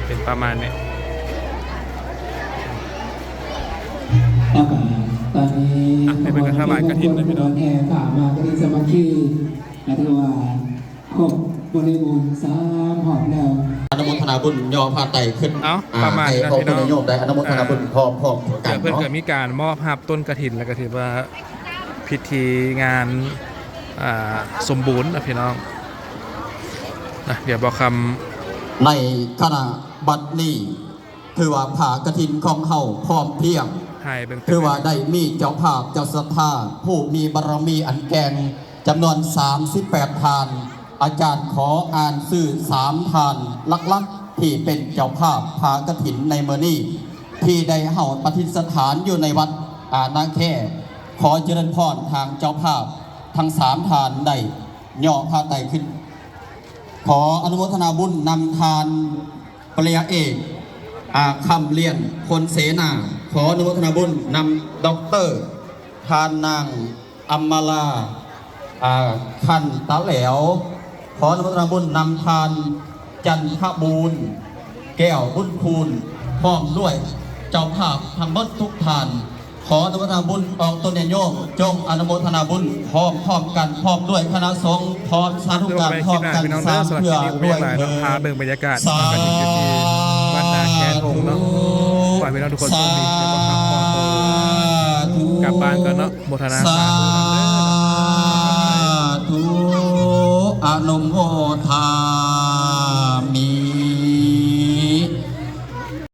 ເປັນປະມານນີ້. ຕອນນີ້ ອ່ະ ໄປເບິ່ງການຖວາຍກະຖິນນະພີ່ນ້ອງ ແຫ່ສາມາກະຖິນສາມັກຄີ ກະຖືວ່າຄົບບໍລິບູນສາມຮອບແລ້ວ. ອະນຸໂມທະນາບຸນຍໍຜ້າໄຕຂຶ້ນ ເອົ້າ ອ່າ ປະມານນີ້ເນາະ ໃຫ້ພໍ່ຄຸນຍາດໂຍມໄດ້ອະນຸໂມທະນາບຸນ ອ່າ ພ້ອມໆກັນເນາະ ເພິ່ນກະມີການມອບຮັບຕົ້ນກະຖິນ ແລ້ວກະຖືວ່າພິທີງານ ອ່າ ສົມບູນນະພີ່ນ້ອງນະ ດຽວບ່າວຄຳ ໃນຂະນະບັດນີ້ ຖືວ່າຜ້າກະຖິນຂອງເຮົາພ້ອມພຽງ ໃຫ້ເບິ່ງ ຖືວ່າໄດ້ມີເຈົ້າພາບເຈົ້າສັດທາ ຜູ້ມີບາລະມີອັນແກ່ງ ຈຳນວນສາມສິບແປດທ່ານ ອາຈານຂໍອ່ານຊື່ສາມທ່ານຫຼັກໆ ທີ່ເປັນເຈົ້າພາບຜ້າກະຖິນໃນມື້ນີ້ ທີ່ໄດ້ເຮົາປະດິດສະຖານຢູ່ໃນວັດ ອາ ນາແຄ. ຂໍຈະເລີນພອນທາງເຈົ້າພາບທັງສາມທ່ານໄດ້ຍໍຜ້າໄຕຂຶ້ນ. ຂໍອະນຸໂມທະນາບຸນນຳທ່ານປະລິນຍາເອກ ອາ ຄຳລຽນ ພົນເສນາ, ຂໍອະນຸໂມທະນາບຸນນຳດັອກເຕີ ທ່ານນາງ ອຳມາລາ ອາ ຄັນຕະແຫຼວ, ຂໍອະນຸໂມທະນາບຸນນຳທ່ານ ຈັນທະບູນ ແກ້ວບຸນຄູນ ພ້ອມດ້ວຍເຈົ້າພາບທັງໝົດທຸກທ່ານ. ຂໍອະນຸໂມທະນາບຸນອອກຕົນຍາດໂຍມ ຈົ່ງອະນຸໂມທະນາບຸນພ້ອມໆກັນ ພ້ອມດ້ວຍຄະນະສົງ ພ້ອມສາທຸການພ້ອມກັນ ສາມເທື່ອດ້ວຍເທີ້ນ. ພາເບິ່ງບັນຍາກາດ ສາທຸ ກະຖິນຢູ່ທີ່ວັດນາແຄທົ່ງເນາະ. ຂໍໃຫ້ພີ່ນ້ອງທຸກຄົນໂຊກດີ ແລ້ວກໍຮັບພອນ ສາທຸ ກັບບ້ານກ່ອນເນາະ. ໂມທະນາສາທຸນຳເດີ ສາທຸ ອະນຸໂມທາ